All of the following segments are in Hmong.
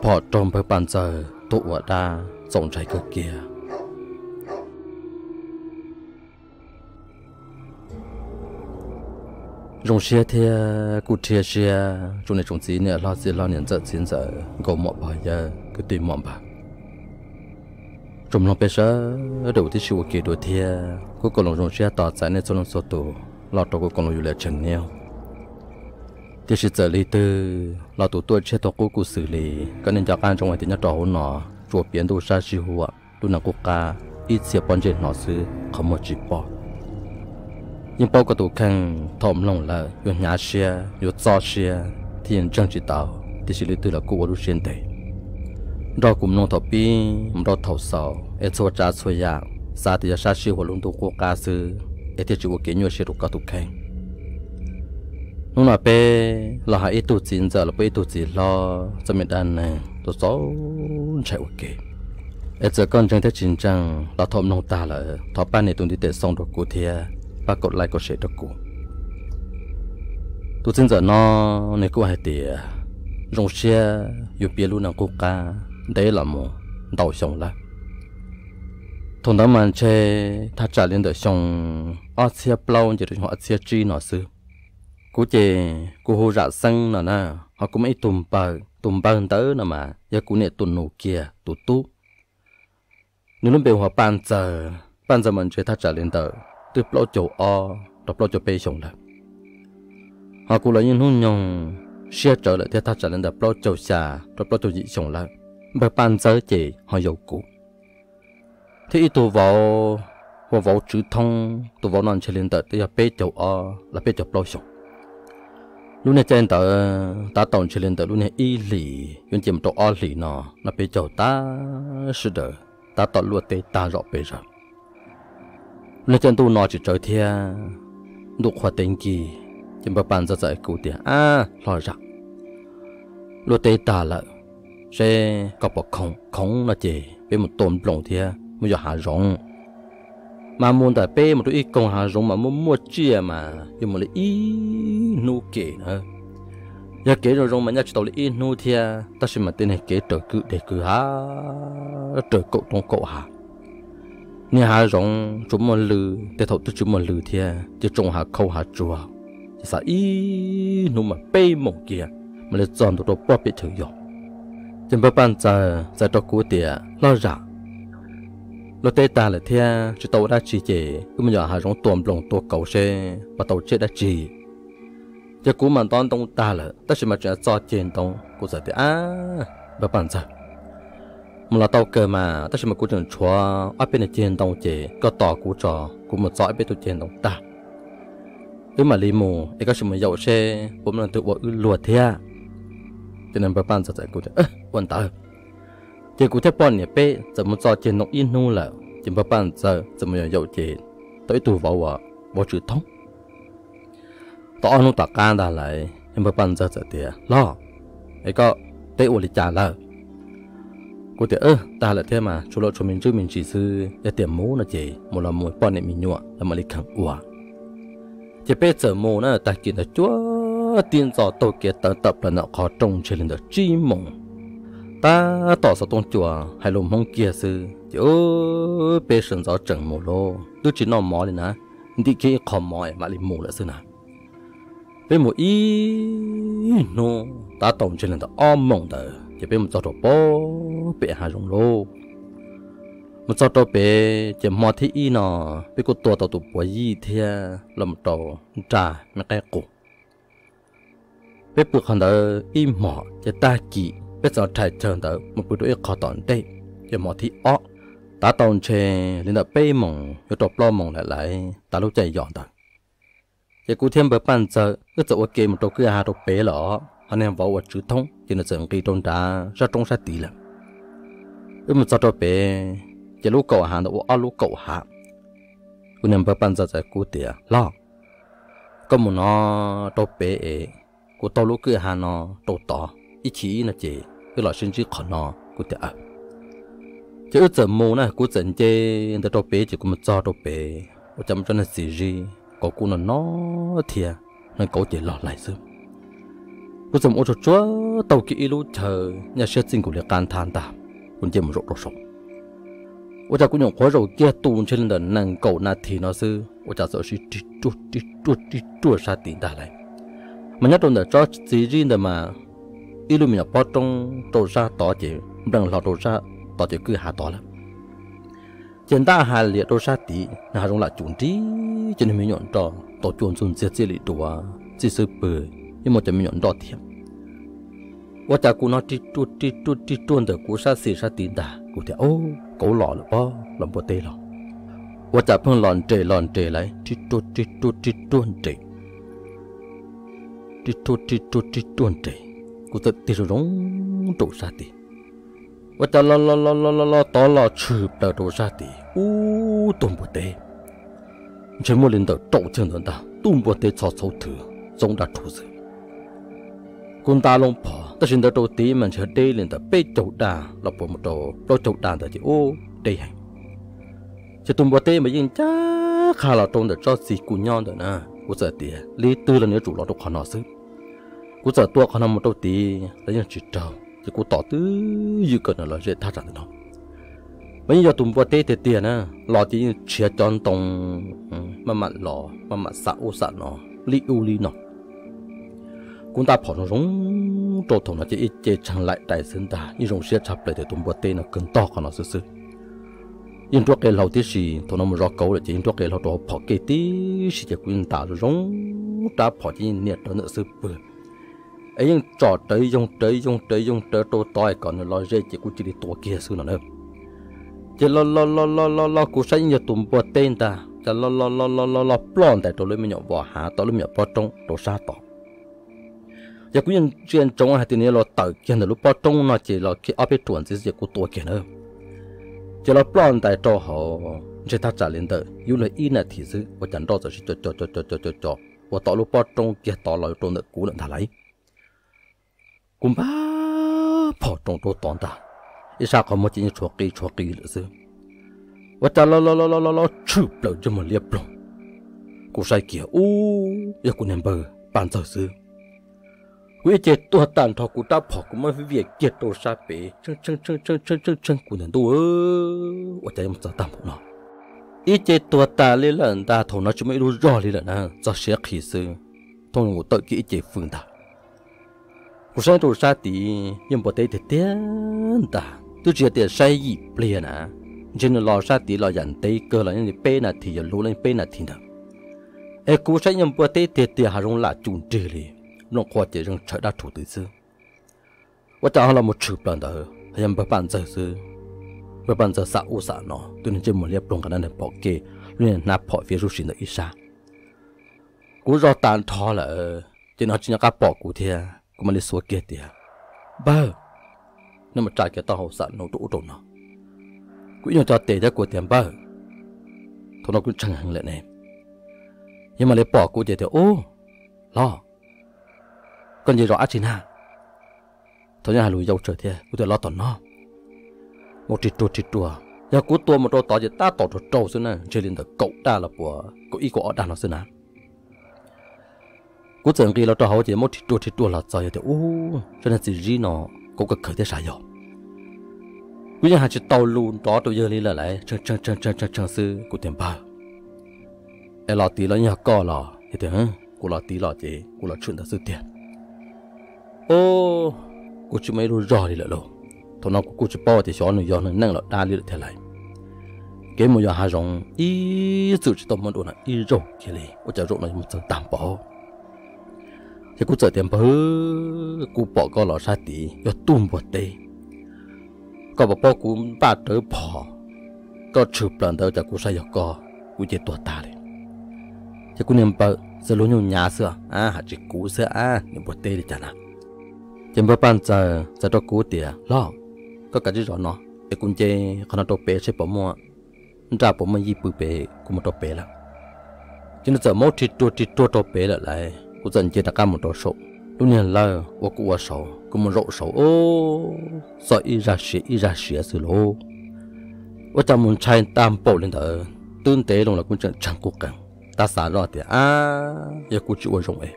pom raug npawg Paj Ntxawg tuag ua dab txaus ntshai kawg kiag. Zoo siab thiab kuj rhiab siab tsoom niam tsoom txiv, niam hlob txiv hlob, niam ntxawm txiv ntxawm, nkauj muam pog yawg, kwv tij muam npawg, tsoom mloog peb sawv daws uas tib si ua ke dua thiab. Kuv Koom Loo zoo siab tos txais nej txhua leej txhua tus los rau kuv Koom Loo YouTube channel. Tiam sis txawm li twg los tus tuaj tshiab tuaj qub kuj xws li koj nej nco qab ntsoov hais tias nyob rau hauv no tsuas piav ntuj sab sij huam lub neej qub qab ib txhia pob ntseg hnov xwb, qhov muag tsis pom. Yeej paub koj tus kheej, thaum mloog lawm yuav hnyav siab yuav txob siab thiab yeej ntseeg tsis tau, tiam sis li twg los kuj ua lub siab ntev. Nrog kuv mloog thaum pib mus rau thaum xaus es txhua tsav txhua yam xav tias yog sab sij huam lub ntuj qub qab xwb es thiaj tsis ua kev nyuaj siab rau koj tus kheej. Hnub no peb los hais ib tug txiv ntxawm los puas ib tug txiv hlob txoj me dab neeg txaus ntshai ua ke. Es txawm koj ntseeg thiab tsis ntseeg los thaum mloog tag lawm thov pab nias tus ntiv tes xoo rau kuv thiab pab kaum like kaum share rau kuv. Tus txiv ntxawm no nws kuj hais tias zoo siab yuav piav lub neej qub qab ntev los mus ntau xyoo lawm. Thaum ntawd mas ntshe thaj tsam li ntawm xyoo ob txhiab plaub nce rau xyoo ob txhiab tsib no xwb. Kuv ces kuv hu Zam Xeeb no na, ho kuv muaj ib tug npawg, tus npawg ntawd no mas yog kuv niam tus nus kiag tus tub. Nws lub npe hu ua Paj Ntxawg. Paj Ntxawg mas ntshe thaj tsam li ntawm twb plaub caug ob rau plaub caug peb xyoo lawm. Ho kuv los yeej hnub nyoog siab tsawv lawm thiab, thaj tsam li ntawm plaub caug xya rau plaub caug yim xyoo lawm. Npawg Paj Ntxawg ces ho yau kuv. Thiab ib tug vauv hu ua vauv Tswv Thoob, tus vauv no ntshe li ntawm twb yog peb caug ob los peb caug plaub xyoo. Lub niag caij ntawd tab tom ntshe li ntawm lub niag ib hlis yuav nce mus rau ob hlis no, noj peb caug tag sawv daws tab tom luaj teb tag zom pes zaws. Lub niag caij ntuj no tsis tsawv thiab, ntuj qhua teb nkig, ces npawg Paj Ntxawg txawm hais kuv tias, Ab hlob Zam, luaj teb tag lawm, seb koj puas khoom, khoom no ces peb mus tua nploos thiab mus yos hav zoov. Mas mus ntawm peb mus rau ib koog hav zoov mas muaj muaj tsiaj mas yuav mus li ib hnub kev na. Yog kev zoo zoo mas nyob tsis tau li ib hnub thiab, tab sis mas tej niag kev raws kwj deg kwj ha, raws kaum roob kaum hav. Niag hav zoov tsuas muaj lw, tej thaum twb tsis muaj lw thiab, ces tsoo hav khaub hav tsuag, ces xav ib hnub mas peb moos kiag mam li txog ntua rau puag pem chaw yos. Ces npawg Paj Ntxawg txais rau kuv tias, Hlob Zam, luaj teb tag lawm thiab tsis tau ua dab tsi ces wb mus yos hav zoov tua nploos tua kauv seb puas tau tsiaj dab tsi. Ces kuv mas ntov ntoo tag lawm tab sis mas tseem txo ceg ntoo, kuv txawm tias, Ab npawg Paj Ntxawg, mus los tau kawg mas, tab sis mas kuv tseem tshuav ob peb niag ceg ntoo ces koj tos kuv tso, kuv mus txo ob peb tug ceg ntoo tag wb mam li mus es koj sim mus yaum seb puas muaj leej twg ua wb luag thiab. Ces npawg Paj Ntxawg txawm kuv tias, Ua ntawd. Ces kuv thiab poj niam peb txawm mus txo ceg ntoo ib hnub lawm, ces npawg Paj Ntxawg txawm mus yaum yaum ces tau ib tug vauv uas vauv Tswv Thoob. Tau ob hnub tom qab ntag lawm, npawg Paj Ntxawg txawm tias, Hlob, es koj teb ua li cas lawm? Kuv tias, Tag lawm thiab mas, tshuav los tshuav me ntsis me ntsis xwb, yog tias mus no ces mus los mus poj niam me nyuam lawv mam li kheev ua. Ces peb txawm mus na, tag kis ntawd cuaj tib ntxov taug kev tawm tawm plaws ntawm qhov rooj ntshe li ntawm tsib moos. Tab tom xov tooj cua hais lus Hmoob kiag xwb ces peb sawv ntxov tseem mus lauj, twb tsis noj mov li na, ntim kiag ib qho mov es mam li mus lawm xwb na. Peb mus ib hnub tab tom ntshe li ntawm ob moos ntawd ces peb mus txog rau puag pem hav zoov lauj. Mus txog rau pem ces hmo thib ib no peb kuj tua tau tus puav yij thiab los mus rau nram me qaib qus. Peb pw qhov ntawd ib hmos ces tag kis peb txawm rhais chaw ntawd mus pw rau ib qho tom ntej. Ces hmo thib ob, tav tau ntshe li ntawm peb moos yuav rau plaub moos lawm laiv, tav lub caij yos ntawd. Ces kuv thiab npawg Paj Ntxawg wb txawm ua ke mus rau kwj ha rau pem lawm os, ho niag vauv uas Tswv Thoob ces nws txawm nqis rau nrad sab roob sab tid lawm. Wb mus txog rau pem, ces lub kaum hav ntawd ua ob lub kaum hav. Kuv niag npawg Paj Ntxawg txawm kuv tias, Hlob, koj mus no rau pem es kuv taug lub kwj ha no rau tod ib chim no ces wb los sib ntsib qhov no. Kuv tias, Ces wb txawm mus na, kuv txawm nce ntawd rau pem ces kuv mus txog rau pem ua cas muaj tsob niag txiv zib kauv kuj no no thiab, neeg kauv ces loj hlais xwb. Kuv txawm mus ua tsuag tsuag taug kiag ib lub chaw nyaj siab txij nkaus li qab nthab ntag, kuv nce mus zaum rau saum. Ua cas kuv nyuam qhuav zaum kiag tus ntshe li ntawm nees nkaum nas this no xwb, ua cas txawm sib rig ruaj rig ruaj rig ruaj sab tid ntag lauj. Mas nyob rau ntawm tsob txiv zib ntawd mas ib lub me nyuam pob roob rau sab tod ces nplees hlo rau sab tod ces kwj ha tod lawm. Ces ntab ha liam rau sab tid, nws hav zoov lam cum nrig, ces nws me nyuam nroj tau cuaj ntxuj ntxiag txij li duav txij xub pwg, yeej muaj cov me nyuam nroj thiab. Ua cas kuv hnov rig ruaj rig ruaj rig ruaj ntawm kuv sab xis sab tid ntag, kuv tias, Au, kauv los lawm pob, los npua teb los. Ua cas pheej los nres los nres lauj, rig ruaj rig ruaj rig ruaj nres, rig ruaj rig ruaj rig ruaj nres. Kuv txawm tig zoo zoo rau sab tid, ua cas los los los los los los tod los tshwm plaws rau sab tid ub, tus npua teb ntshe muaj li ntawm rau caug ntawd ntag, tus npua teb txho txhaub thwv txob dab rhuv xwb. Kuv nta loo phom, tab sis ntawd rau tid mas ntshe deb li ntawm peb caug daj los puas mus rau plaub caug daj ntawd ces ub, deb heev. Ces tus npua teb mas yeej ncaj qha los rau ntawm tsob txiv kuv nyob ntawm na. Kuv txawm tias li twg los nws yuav tsum los rau qhov no xwb. Kuv txawm tua qhov no mus rau tid los yeej tsis raug, ces kuv tos twb ywm kom nws los ze thaj tsam ntawm no. Mas yeej yog tus npua teb tiag tiag na, los ces yeej tshiav cov ntoo maj mam los maj mam xam ub xam no, li ub li no. Kuv nta phom zoo zoo rau thaum no ces ib ce tshee laim dais xwb ntag, yeej zoo siab tshaj plaws tias tus npua teb no kawg ntog qhov no xwb xwb. Yeej nruab qe hlau tib si, thaum no mus zov kauv lawm ces yeej nruab qe hlau rau hauv phom kej tib si, ces kuv yeej nta zoo zoo rab phom ces yeej nias rawv ntawm xub pwg, es yeej tsom rawv yoog rawv yoog rawv yoog rawv rau tod kom nws los ze ces kuv cia li tua kiag xwb no na. Ces los los los los los los kuv saib yeej yog tus npua teb ntag, cas los los los los los los ploj ntais rau lub me nyuam vos hav tom lub me nyuam pob roob rau sab tod. Ces kuv yeej ntsia ntsoov hais tias nws yuav los tawm kiag ntawm lub pob roob no ces los kiag ob peb ruam ntxiv xwb ces kuv tua kiag na. Ces los ploj ntais rau hauv ntshe thaj tsam li ntawm yub luag ib nas this xwb ua cas nroj txawm sib co co co co co co co ua tom lub pob roob kiag tod los rau ntawm kuv lawm ntag lauj. Kuv npaj phom roos rau tod ntag, ib sab qhov muag ces yeej tshuav qi tshuav qi lawm xwb. Ua cas los los los los los tshwm plaws ntsej muag liab ploog. Kuv saib kiag ub, yog kuv niag npawg Paj Ntxawg xwb. Kuv ib ce tuag tag nrho kuv rab phom kuv muab viam kiag rau sab pem tshee tshee tshee tshee tshee tshee, kuv niag ntuj, ua cas yuav mus txog tag npaum no. Ib ce tuag tas li lawm ntag, thaum no tsis muaj ib lub zog li lawm na, txog siav qhi xwb, thooj mus tawm kiag ib ce fwj ntag. Kuv saib rau sab tid yeej npua teb tiag tiag ntag, twb tsis yog tias saib yim pliag na, ntshe nws los sab tid los yam ntev kawg los yeej li peb nas this, yuav luv los yeej peb nas this ntawd. Es kuv saib yeej npua teb tiag tiag, hav zoov lam cum nrig li, nplooj qhuav ces zeeg tshawv dab rhuv twv xwb. Ua cas ho los mus tshwm plaws ntawd yog npawg Paj Ntxawg xwb. Npawg Paj Ntxawg xam ub xam no, tus niag ntsej muag liab ploog nqa nab phom kej, lub niag hnab phom fiab zuj sis ntawm ib sab. Kuv zog tas nrho lawm ces nws ho tsis nco qab pom kuv thiab, kuv mam li xuav kiag tias, Npawg! Nws mam tsa kiag taub hau xam nub rau ub rau no. Kuv ib nyuag co tes thiab kuv tias, Npawg! Thaum no kuv ntshee heev lawm ne. Yog mam li pom kuv ces tias, Ub, hlob, koj nce zos dab tsi na? Thaum no hais lus yau tsawg thiab, kuv tias, Los tom no. Mus rig ruag rig ruag, yog kuv tua mus rau tod ces tab tom rau rau xwb na, ntshe li ntawm kaum daj los puas kaum ib kaum ob daj no xwb na. Kuv txawm nqis los rau hauv ces muab rig ruag rig ruag los txog yog tias, Ub, zaj niag txiv zib no kauv kawg kawg thiab sav yog. Kuv yeej hais tsis tau lus nrov rau yawg li lawm lauj, tshee tshee tshee tshee xwb. Kuv tias, Npawg, es los tid los yog koj los? Yog tias, Kuv los tid los ces kuv los tshwm ntawd xwb tiag. Ub, kuv tsis muaj ib lub zog li lawm lauj. Thaum no kuv kuj tsis paub tias xyov nws yog neeg neej los dab li lawm thiab lauj. Kev mus yos hav zoov ib txwm tsis tau muaj dua no ib zaug kiag li, ua cas zaum no yuav mus txog tag npaum. Ces kuv txawm tias, Npawg, kuv pom koj los sab tid yog tug npua teb. Koj puas paub kuv npaj rawv phom, koj tshwm plaws ntawd cas kuv saib yog koj, kuv ib ce tuag tag li. Ces kuv niag npawg txawm lub nyuj nyav xwb, a, hais tsis kuv xwb, a, niag npua teb li cas na. Ces npawg Paj Ntxawg txawm rau kuv tias, Hlob, koj kav tsij zov no, es kuv nce qhov no rau pem seb puas muaj nraj puas muaj yij pw pem, kuv mus rau pem lawm. Ces nws txawm muab rig ruag rig ruag rau pem lawm lauj, kuv txawm nce rov qab mus rau saum lub niag lawj uas kuv ua saud, kuv mus zaum saud, ub, txog ib zaj siav ib zaj siav xwb lauj. Ua cas mus ntshai tag npaum li ntawd, twb ntev loo los kuv tseem tshee qub qees, tab xav zoj tias, A, yog kuv tsis ua zoo es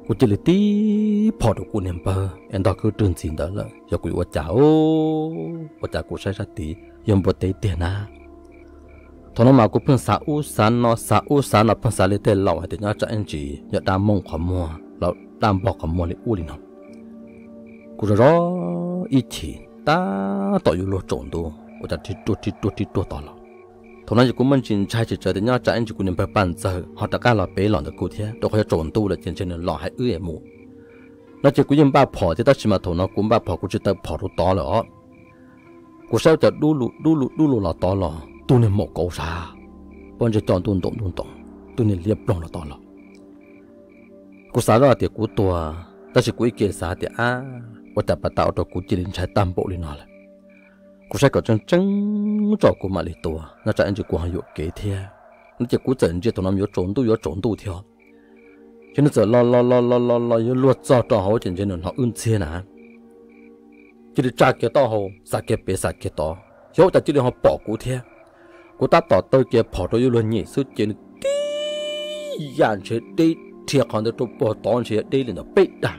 Kuv cia li tib phom rau kuv niag npawg es ntog kwj rwg ntxiv ntawd lawm, yog kuv yuav ua cas, ua cas kuv saib sab tid yog npua teb tiag na. Thaum no mas kuv pheej xav ub xav no, xav ub xav no, pheej xav li tej laus hais tias nyob tsam ib ntsis yog dab mooj qhov muag los dab npog qhov muag li ub li no. Kuv zov zov ib chim tab tom yuav luag tsaus ntuj ua cas rib ruag rib ruag rib ruag tod los. Thaum no ces kuv muaj ntsis ntshai tsis tsawv tias nyob tsam ib ntsis kuv niag npawg Paj Ntxawg ho rov qab los pem los ntawm kuv thiab, rau qhov yuav tsaus ntuj lawm ces ntshe nws los hais wb es mus no ces kuv yeej npaj phom thiab, tab sis mas thaum no kuv npaj phom kuv tsis tau phom rau tod lawm os. Kuv saib ua cas dub lug dub lug dub lug los tod los tus niag maum kauv sav, pob ntseg co ntuj ntoos ntuj ntoos, tus niag liab ploog los tod los. Kuv xav zoj tias kuv tuag, tab sis kuv ib ke xav tias ab, ua cas pas tas ua rau kuv cia li ntshai tag npaum li no lawm. Kuv saib kom tseeb tseeb tso kuv mam li tua, nyob tsam ib ntsis kuv ho yuam kev thiab no ces kuv txawm ntsia thaum no yuav tsaus ntuj yuav tsaus ntuj thiab. Ces nws txawm los los los los los los yuav luag txog rau hauv ces ntshe nws hnov wb ntxhiab na. Cia li tsa kiag taub hau, xav kiag pem xav kiag tod, xyov ua cas cia li ho pom kuv thiab. Kuv tab tom taw kiag phom rau yuav luag nyem xwb ces nws tib yam ntshe deb rhia qhov ntawd rau puag tod ntshe yog deb li ntawm peb dag.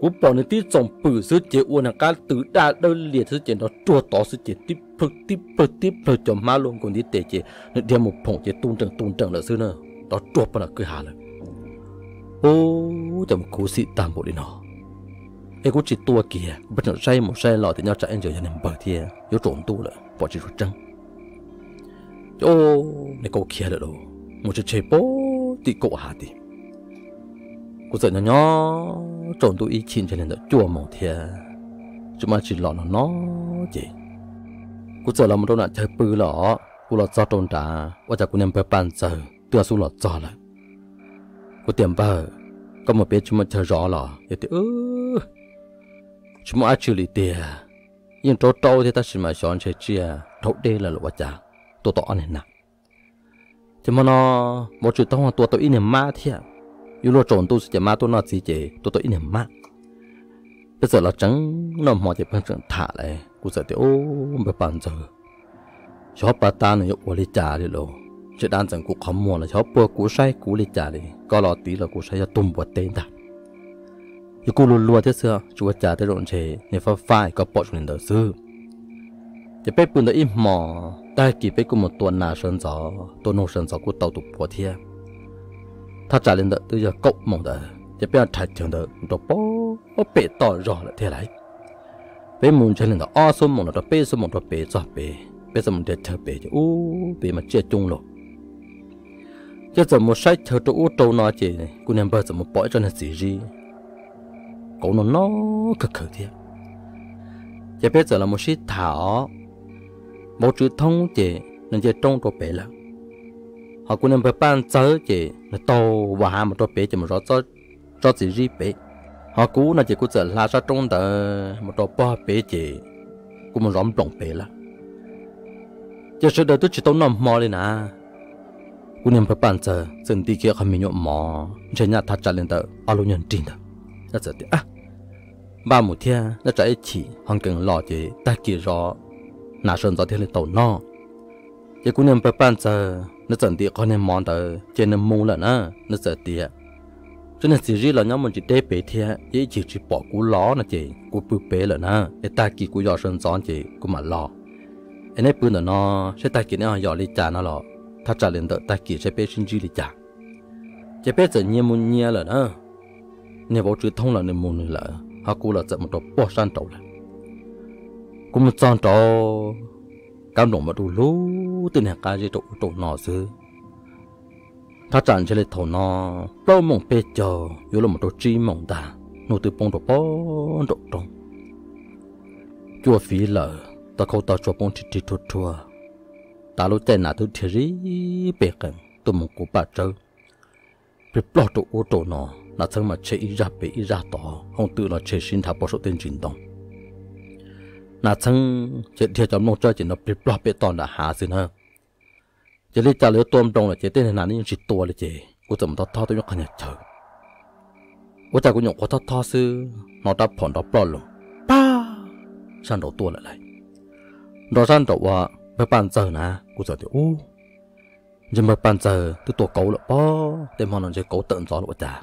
Kuv pom nws tib txoom pwm xwb ces ua nws qab tw daj dawb lias xwb ces nrov ruag tod xwb ces tib plhawg tib plhawg tib plhawg cov hmab luaj nkaus ntiv tes ces nws dhia mus phoom ces tu nreem tu nreem lawm xwb na, nrov ruag puag nram kwj ha lawm. Ub, cas mus khuv xim tag npaum li no. Es kuv tsis tua kiag, kuv pheej tseem saib mus saib los tias nyob tsam ib ntsis yog niag npawg thiab, yuav tsaus ntuj lawm pom tsis tshua tseeb. Ces niag kauv khiav lawm lauj, mus tshe tshe puag tim kaum hav tid. Kuv txawm nyob nyob tsaus ntuj ib chim ntshe li ntawm cuaj moos thiab, tsis muaj dab tsi los no no ces kuv txawm los mus rau nram chaw pw lawm os. Kuv los txog rau nrad ua cas kuv niag npawg Paj Ntxawg twb xub los txog lawm. Kuv tias npawg, koj mus pem tsis muaj chaw zov los? Yog tias tsis muaj dab tsi li tiag, yeej raub raub thiab tab sis mas xyov ntshe tsiaj dhau deb lawm los ua cas tuaj tau ob niag nas. Ces hmo no vauv Tswv Thoob tua tau ib niag mab thiab, yuav luag tsaus ntuj xwb ces mab tuaj noj txiv ces tua tau ib niag mab. Peb txawm los tseev noj hmo ces pheej tseem tham lawm, kuv txawm tias ub, npawg Paj Ntxawg, xyov pas tas nws yuav ua li cas li lauj, ntshe dab ntxeev kuv qhov muag los xyov puag kuv saib kuv li cas li, koj los tid los kuv saib yog tug npua teb ntag. Yus kuj luag luag thiab xwb, tsis ua cas, tej zaum ntshe niag fab fab koj pom zoo li ntawd xwb. Ces peb pw ntawd ib hmos, tag kis peb kuj mus tua nas sawv ntxov, tua noog sawv ntxov kuj tau tus puav thiab. Thaj tsam li ntawd twb yog kaum moos ntawd ces peb rhais chaw ntawd mus rau pem toj zog lawm thiab lauj. Peb mus ntshe li ntawd ob xuab moos los rau peb xuab moos rau pem txog pem, peb txawm mus nrhiav chaw pem ces ub, pem mas tsiaj coob lauj. Ces txawm mus saib chaw rau ub rau no ces kuv niag npawg txawm mus pom ib tsob niag txiv zib kauv no no kawg kawg thiab. Ces peb txawm los mus sib tham os. Vauv Tswv Thoob ces nws nce roob rau pem lawm, ho kuv niag npawg Paj Ntxawg ces nws taug vas hav mus rau pem ces mus zov tsob txiv zib pem. Ho kuv no ces kuv txawm hla sab roob ntawd mus rau pog pem ces kuv mus zov nploos pem lawm. Ces sawv daws twb tsis tau noj hmo li na, kuv niag npawg Paj Ntxawg txawm nti kiag qhov me nyuam mov ntshe nyaj thaj tsam li ntawm ob lub nyuag nrig ntawd. Nws txawm tias npaj mus thiab, nyob tsam ib chim ho nkees los ces tag kis zov nas sawv ntxov thiaj li tau noj. Ces kuv niag npawg Paj Ntxawg nws txawm nti qhov niag mov ntawd ces nws mus lawm na. Nws txawm tias tsob niag txiv zib los nyob muaj ntsis deb pem thiab, ces ib chim tsis pom kuv los no ces kuv pw pem lawm na, es tag kis kuv yos sawv ntxov ces kuv mam los. Es neb pw ntawm no, seb tag kis neb ho yos li cas no los thaj tsam li ntawm tag kis seb peb sib ntsib li cas. Ces peb txawm nyias mus nyias lawm na. Niag vauv Tswv Thoob los nws mus nws lawm, ho kuv los txawm mus rau pog sab nraud lawm. Kuv mus txog nraud, kab nploos mas du lug, twb niag qab zib rau ub rau no xwb. Thaj tsam ntshe li thaum no plaub moos peb caug yuav luag mus rau tsib moos ntag, hnub twb poob rau pog nraum roob. Cua fiv lawm, tau khau tau tsua poob rhij rhij rhuaj rhuaj, tas lub caij nas twb dhia zib pes qees tuaj mus kuv paj tsawb. Plig plog rau ub rau no, nas txheeb mas tshem ib zaj pem ib zaj tod, hooj twm los tshem sib nrhav puag saum tej ntsis ntoo. Nas txheeb ces dhia cov nplooj tsawb ces nrov plig plog pem toj nram hav xwb na. Ces li cas los yuav tua nploos lawm ces tej nas yeej tsis tua li ces kuv txawm mus thob thob tau ib qho nyuag chaw. Ua cas kuv nyuam qhuav thob thob xwb hnov rab phom nrov ploj loo, pag, sab nraud tuaj lawm lauj. Nrov sab nraud ua npawg Paj Ntxawg na, kuv txawm tias ub, ntshe npawg Paj Ntxawg twb tua kauv lawm pob, tej hmo no ntshe kauv tawm ntxov lawm ua cas.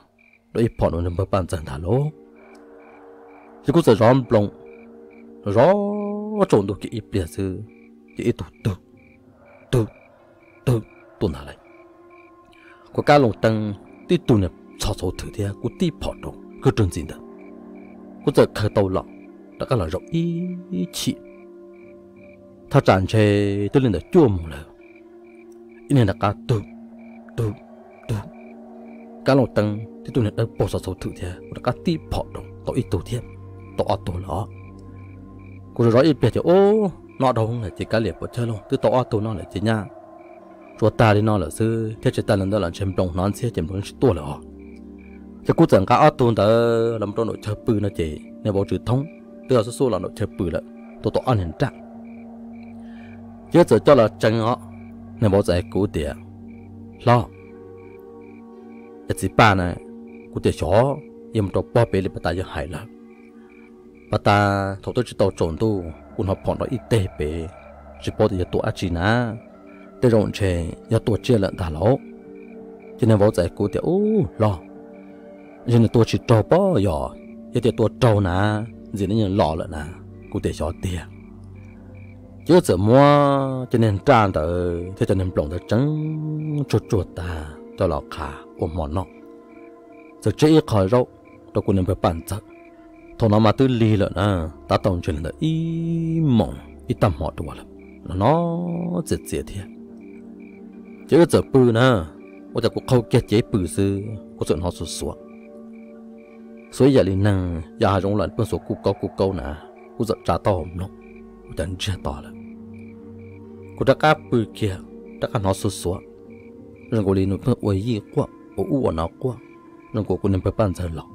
rau ib phom rau nws npawg Paj Ntxawg ntag lauj. Ces kuv txawm zov nploos, zov tsaus ntuj kiag ib pliag xwb, ces ib tug twg, twg, twg tuaj ntag lauj. Kuv kab loo teeb, tib tug niag txhos txhuv thwm thiab kuv tib phom rau kwj rwg ntxiv ntawd. Kuv txawm khaws tau los, rov qab los zaum ib chim. Thaj tsam ntshe twb li ntawm cuaj moos lawm, ib niag rov qab tug, tug, tug. Kab loo teeb tib tug niag dawb paug txhos txhuv thwm thiab kuv rov qab tib phom rau tau ib tug thiab, tau ob tug lawm os. Kuv zov zov ib pliag ces ub, noj dhau lawm ces kav liam puas chawj lauj, twb tau ob tug no lawm ces nyaj tsuas tag li no lawm xwb thiab, tsis tag li ntawd los ntshe nploos hnov ntxhiab ces nploos tsis tuaj lawm os. Ces kuv txawm nqa ob tug ntawd los mus rau nraum chaw pw no ces niag vauv Tswv Thoob twb xub xub los nraum chaw pw lawm, tua tau ob niag nraj. Ces txawm coj los tseev os, niag vauv txawm hais kuv tias, Hlob, es txiv Paj na? Kuv tias, Xyov, yog mus rau pog pem li pas tas yog hais lawm. Pas tas thaum twb tsis tau tsaus ntuj kuv hnov phom nrov ib teg pem, tsis paub tias yog tua dab tsi na, tej zaum ntshe yog tua tsiaj lawm ntag lauj. Ces niag vauv txawm hais kuv tias, Ub hlob, yog nws tua tsis raug pob yog, yog tias tua raug na, ntxim li yeej los lawm na. Kuv tias, Xyov tiag. Ces wb txawm muab cov niag nraj ntawd thiab cov niag nploos ntawd tseev tsuag tsuag tag coj los qhav ua hmo noj. Txawm tseg ib qho zaub rau kuv niag npawg Paj Ntxawg. Thaum no mas twb lig lawm na, tab tom ntshe li ntawm ib moos ib tag hmo dua lawm, no no txias txias thiab. Ces wb txawm pw na, ua cas kuv qaug kiag cev pw xwb kuv txawm hnov xuav xuav, xuav ib yam li neeg yog hav zoov los pheej xuav kuj kaub kuj kaub na. Kuv txawm tsa taub hau mloog, ua cas ntsiag to lawm. Kuv rov qab pw kiag, rov qab hnov xuav xuav, zoo nkaus li nws pheej ua yij quaj ua ub ua no quaj, zoo nkaus kuv niag npawg Paj Ntxawg los.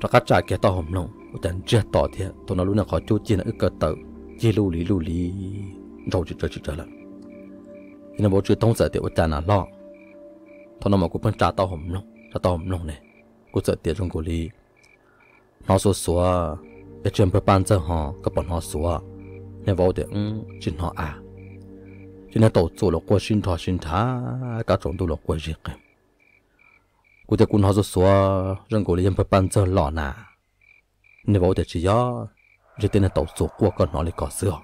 Rov qab tsa kiag taub hau mloog, ua cas ntsiag to thiab. Thaum no lub niag qhov cub cig no wb kaw tawm cig luj li luj li, ntsau tsis tsawg tsis tsawg lawm. Ces niag vauv Tswv Thoob txawm tias, Ua cas na hlob? Thaum no mas kuv pheej tsa taub hau mloog, tsa taub hau mloog ne, kuv txawm tias, Zoo nkaus li hnov xuav xuav, es tsis yog npawg Paj Ntxawg ho, koj puas hnov xuav? Niag vauv tias, Tsis hnov a. Ces niag taus txuas los quaj sib nrho sib nrhav, kab tsaus ntuj los quaj zig qees. Kuv tias, Kuv hnov xuav xuav zoo nkaus li yog npawg Paj Ntxawg los na. Niag vauv tias, Tsis yog, ntshe tej niag taus txuas quaj koj hnov li ko xwb os.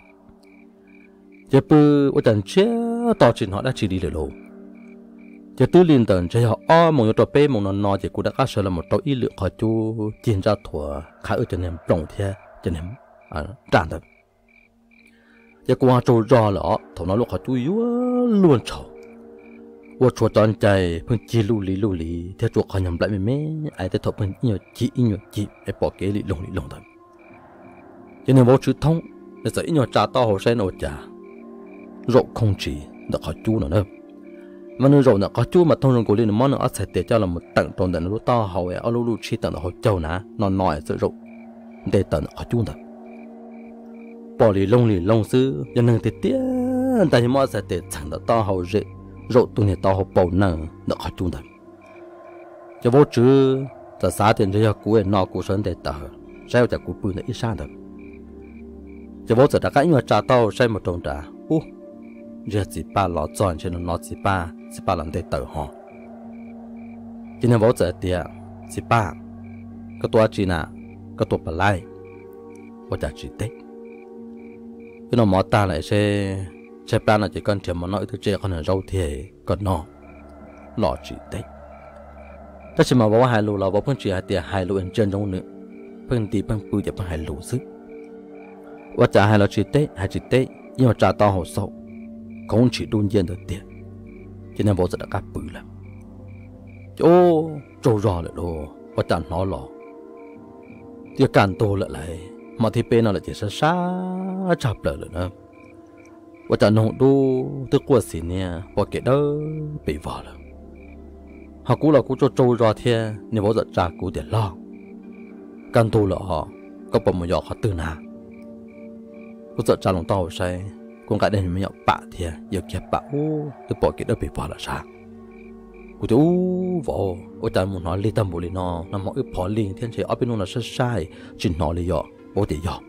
Ces pw ua cas ntsiag to tsis hnov dab tsi li lawm lauj. Ces twb li ntawm ntshe yog ob moos yuav rau peb moos no no ces kuv rov qab sawv los mus rau ib lwm qhov cub cig ntsaj thuav qhav wb cov niag nploos thiab cov niag nraj ntawd. Ces kuv ho tsaug zog lawm os, thaum no lub qhov cub yuav luag ntshaus, ua tshuav cov ncais pheej cig luj li luj li thiab tsuas qhov nyuag nplaim me me, es tej thaum pheej ib nyuag cig ib nyuag cig es pom kev li loog li loog ntawd. Ces niag vauv Tswv Thoob nws txawm ib nyuag tsa taub hau saib no ua cas zaum khooj ntsis ntawm qhov cub no na. Mas nws zaum ntawm qhov cub mas thooj zoo nkaus li nws muab nws ob txhais tes coj los mus teem rau ntawm nws lub taub hau es ob lub luj tshib teem ntawm hauv caug na, no no es txawm zaum nte tawm ntawm qhov cub ntawd. Pom li loog li loog xwb, yog neeg tiag tiag ntag yeej muab ob txhais tes txheem ntawm taub hau zem, zaum tus niag taub hau paus nees ntawm qhov cub ntawd. Ces vauv Tswv txawm xav tias ntshe yog kuv no kuv sawv nte taws saib ua cas kuv pw ntawm ib sab ntawd. Ces vauv txawm rov qab ib nyuag tsa taub hau saib mus rau nrad, ub, ntshe yog txiv Paj los txog ntshe no no txiv Paj, txiv Paj los nte taws ho. Ces niag vauv txawm tias, Txiv Paj, koj tua dab tsi na? Koj tua puas laib? Ua cas tsis teb? Wb noj mov tag lawm seb, tshaib plab no ces koj nrhiav mov noj, wb twb tseb qhov niag zaub thiab koj noj los tsis teb. Tab sis mas vauv hais lus los vauv pheej tsis hais tias hais lus ntsia ntsoov nws, pheej nti pheej pw ces pheej hais lus xwb. Ua cas hais los tsis teb, hais tsis teb, ib nyuag tsa taub hau xauj, khoov ntshis dub nciab ntawd tiag. Ces niag vauv txawm rov qab pw lawm. Ces ub, tsaug zog lawm lauj, ua cas hnov los twb yuav kaj ntug lawm lauj, hmo thib peb no lawm ces sab sab tshaj plaws lawm na. Ua cas noog dub twb quaj xis niab pom kev dawb pes vog lawm. Ho kuv los kuv tsaug tsaug zog thiab, niag vauv txawm tsa kuv tias, Hlob, kaj ntug lawm os, koj puas mus yos qhov twg na? Kuv txawm tsa loo taub hau saib, kuv nqa dej me nyuam pam thiab, yawm kiag pam ub twb pom kev dawb pes vog lawm sab. Kuv tias, Ub vauv, ua cas mus hnov lig tag npaum li no, nag hmo wb phov lig thiab ntshe ob peb hnub no sab sab tsis hnov li yom. Vauv tias, Yog.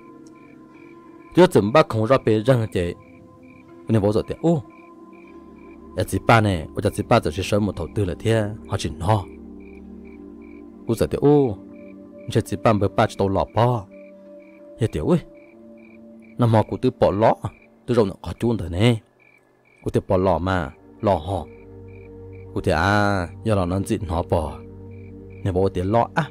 Ces wb txawm npaj khoov zoj pes zeeg ces niag vauv txawm tias, Ub, es txiv Paj ne, ua cas txiv Paj txawm tsis sawv mus thaum twg lawm thiab ho tsis hnov? Kuv txawm tias, Ub, ntshe txiv Paj npawg Paj tsis tau los pob. Yog tias, Ub, nag hmo kuv twb pom los, twb zaum ntawm qhov cub ntawd ne. Kuv tias, Pom los mas los ho. Kuv tias, A, yog los no ntxim hnov pob. Niag vauv tias, Los a.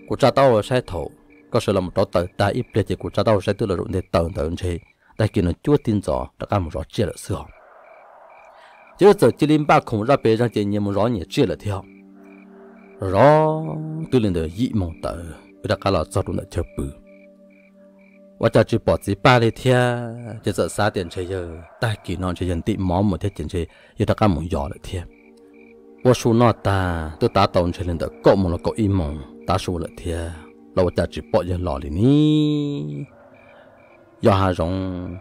Kuv tsa taub hau saib thaum koj sawv los mus rauv taws tag ib pliag ces kuv tsa taub hau saib twb los zaum nte taws ntawd ntshe tag kis no cuab tib ntxov rov qab mus zov tsiaj lawm xwb os. Ces wb txawm cia li npaj khoom zaj pem zog ces nyias mus zov nyias tsiaj lawm thiab. Zov twb li ntawd yim moos tawm wb rov qab los txog rau ntawm chaw pw. Ua cas tsis pom txiv Paj li thiab, ces txawm xav tias ntshe yawg tag kis no ntshe yawg ntim mov mus thiab ces ntshe yawg rov qab mus yos lawm thiab. Ua su noj tag twb tav tau ntshe li ntawm kaum moos los kaum ib moos tav su lawm thiab los ua cas tsis pom yawg los li ni. Yos hav zoov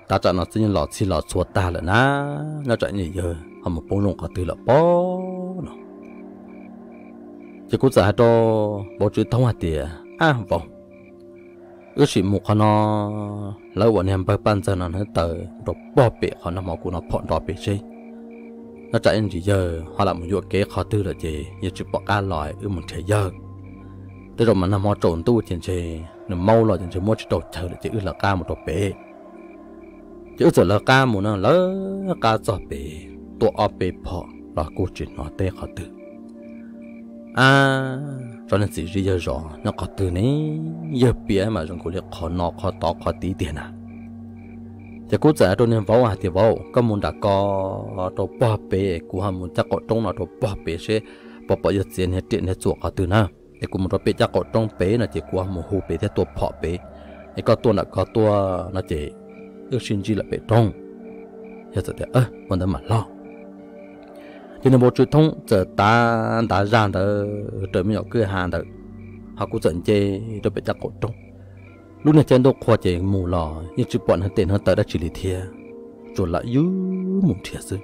tav tsam no twb yeej los txhij los txhua tag lawm na, nyob tsam yawg ho mus poob zoo qhov twg lawm pob no. Ces kuv txawm hais rau vauv Tswv Thoob hais tias, Ab vauv, wb sim mus qhov no, lawv uas niag npawg Paj Ntxawg no hnub taws rau pog pem qhov nag hmo kuv no phom nrov pem seb, nyob tsam ntsis yawg ho lam mus yuam kev qhov twg lawm ces yawg tsis pom qab los wb mus nrhiav yawg. Tej zaum mas nag hmo tsaus ntuj ces ntshe nws maub los ces ntshe muab tsis tau chaw lawm ces wb lawv qab mus rau pem. Ces wb txawm lawv qab mus no, lawv qab txog pem, tua ob peb phom los kuj tsis hnov teb qhov twg. A, tsob niag txiv zib yawg zov nyob qhov twg ne? Yawg piav mas zoo nkaus li qhov no qhov tod qhov tid tiag na. Ces kuv txawm hais rau niag vauv hais tias, Vauv, koj mus nram ko rau pog pem, kuv ho mus caj qaum roob no rau pog pem seb puas pom yawg txiav niag riam niag txuas qhov twg na. Es kuv mus rau pem caj qaum roob pem no ces kuv ho mus hu pem thiab tua phom pem, es koj tuaj nram ko tuaj no ces wb sib ntsib lawm pem roob. Yawg txawm tias, Ua ntawd mam hlo. Ces niag vauv Tswv Thoob txawm tav ntav zaj ntawd raws me nyuam kwj ha ntawd, ho kuv txawm nce rau pem caj qaum roob. Lub niag caij ntuj qhua ces mus los yeej tsis pom niag tes hnub taws dab tsi li thiab, tsuas lam ywj mus nrhiav xwb.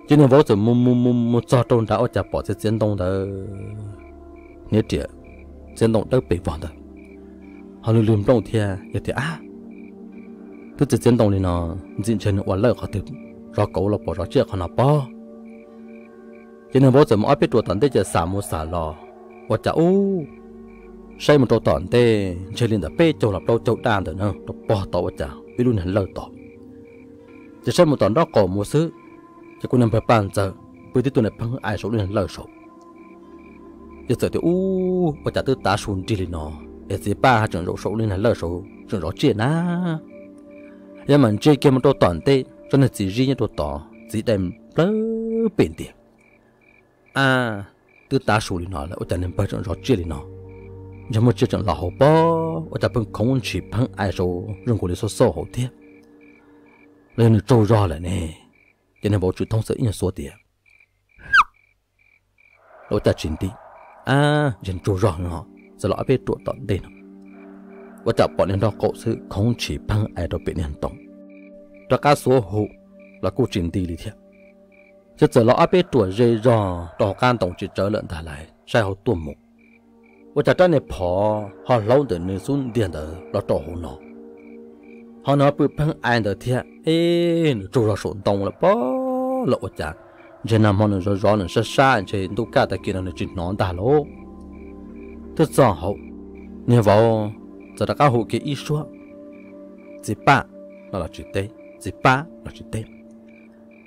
Ces niag vauv txawm mus mus mus mus txog rau nrad ua cas pom txiav txiav ntoo ntawd, hniav riam txiav ntoo dawb pes vog ntawd, ho lwg lwg nplooj thiab. Yawg tias, Ab, twb txiav txiav ntoo li no, ntxim ntshe nws ua lawj qhov twg, zov kauv los pom zov tsiaj qhov no pob. Ces niag vauv txawm mus ob peb ruam tom ntej ces xam mus xam los, ua cas ub, saib mus rau tom ntej ntshe li ntawm peb caug los plaub caug daj ntawd na, rau pog tod ua cas ib lub niag lawj tod. Ces saib mus tom nraub qaum mus xwb, ces kuv niag npawg Paj Ntxawg pw tib tug niag pheeb ai saum lub niag lawj saud. Yawg txawm tias, Ub, ua cas twb tav su nrig li no, es txiv Paj ho tseem zaum saum lub niag lawj saud tseem zov tsiaj na. Yog mam ntsia kiag mus rau tom ntej, tsob niag txiv zib nyob rau tod, txiv dai nplawg pem ntiag. A, twb tav su li no lawm ua cas niag npawg tseem zov tsiaj li no? Ntshe muaj tsiaj tseem los hauv pob, ua cas pheej khoov ntshis pheeb ai saud zoo nkaus li xauj xauj hauv thiab? Los yog nws tsaug zog lawm ne? Ces niag vauv Tswv Thoob txawm ib nyuag xuav tias, Ua cas tsis nti? A, ntshe tsaug zog no. Txawm los ob peb ruam tom ntej no, ua cas pom niag nraub qaum xwb khoov ntshis pheeb ai rau pem niag ntoo. Rov qab xuav hu los kuj tsis nti li thiab. Ces txawm los ob peb ruam ze zog rau hauv qab ntoo tsis tsawv lawm ntag lauj, saib hauv tuaj mus, ua cas rab niag phom ho hlaub ntawm nws xub ntiag ntawd los rau hauv no, ho nws pw pheeb ai ntawd thiab. Eb, nws tsaug zog saum ntoo lawm pob los ua cas ntshe nag hmo nws zov zov nws sab sab ntshe ntuj kaj tag kis no nws tsis hnov ntag lauj. Twb txog hauv, niag vauv txawm rov qab hu kiag ib suab, Txiv Paj, no los tsis teb, Txiv Paj, los tsis teb.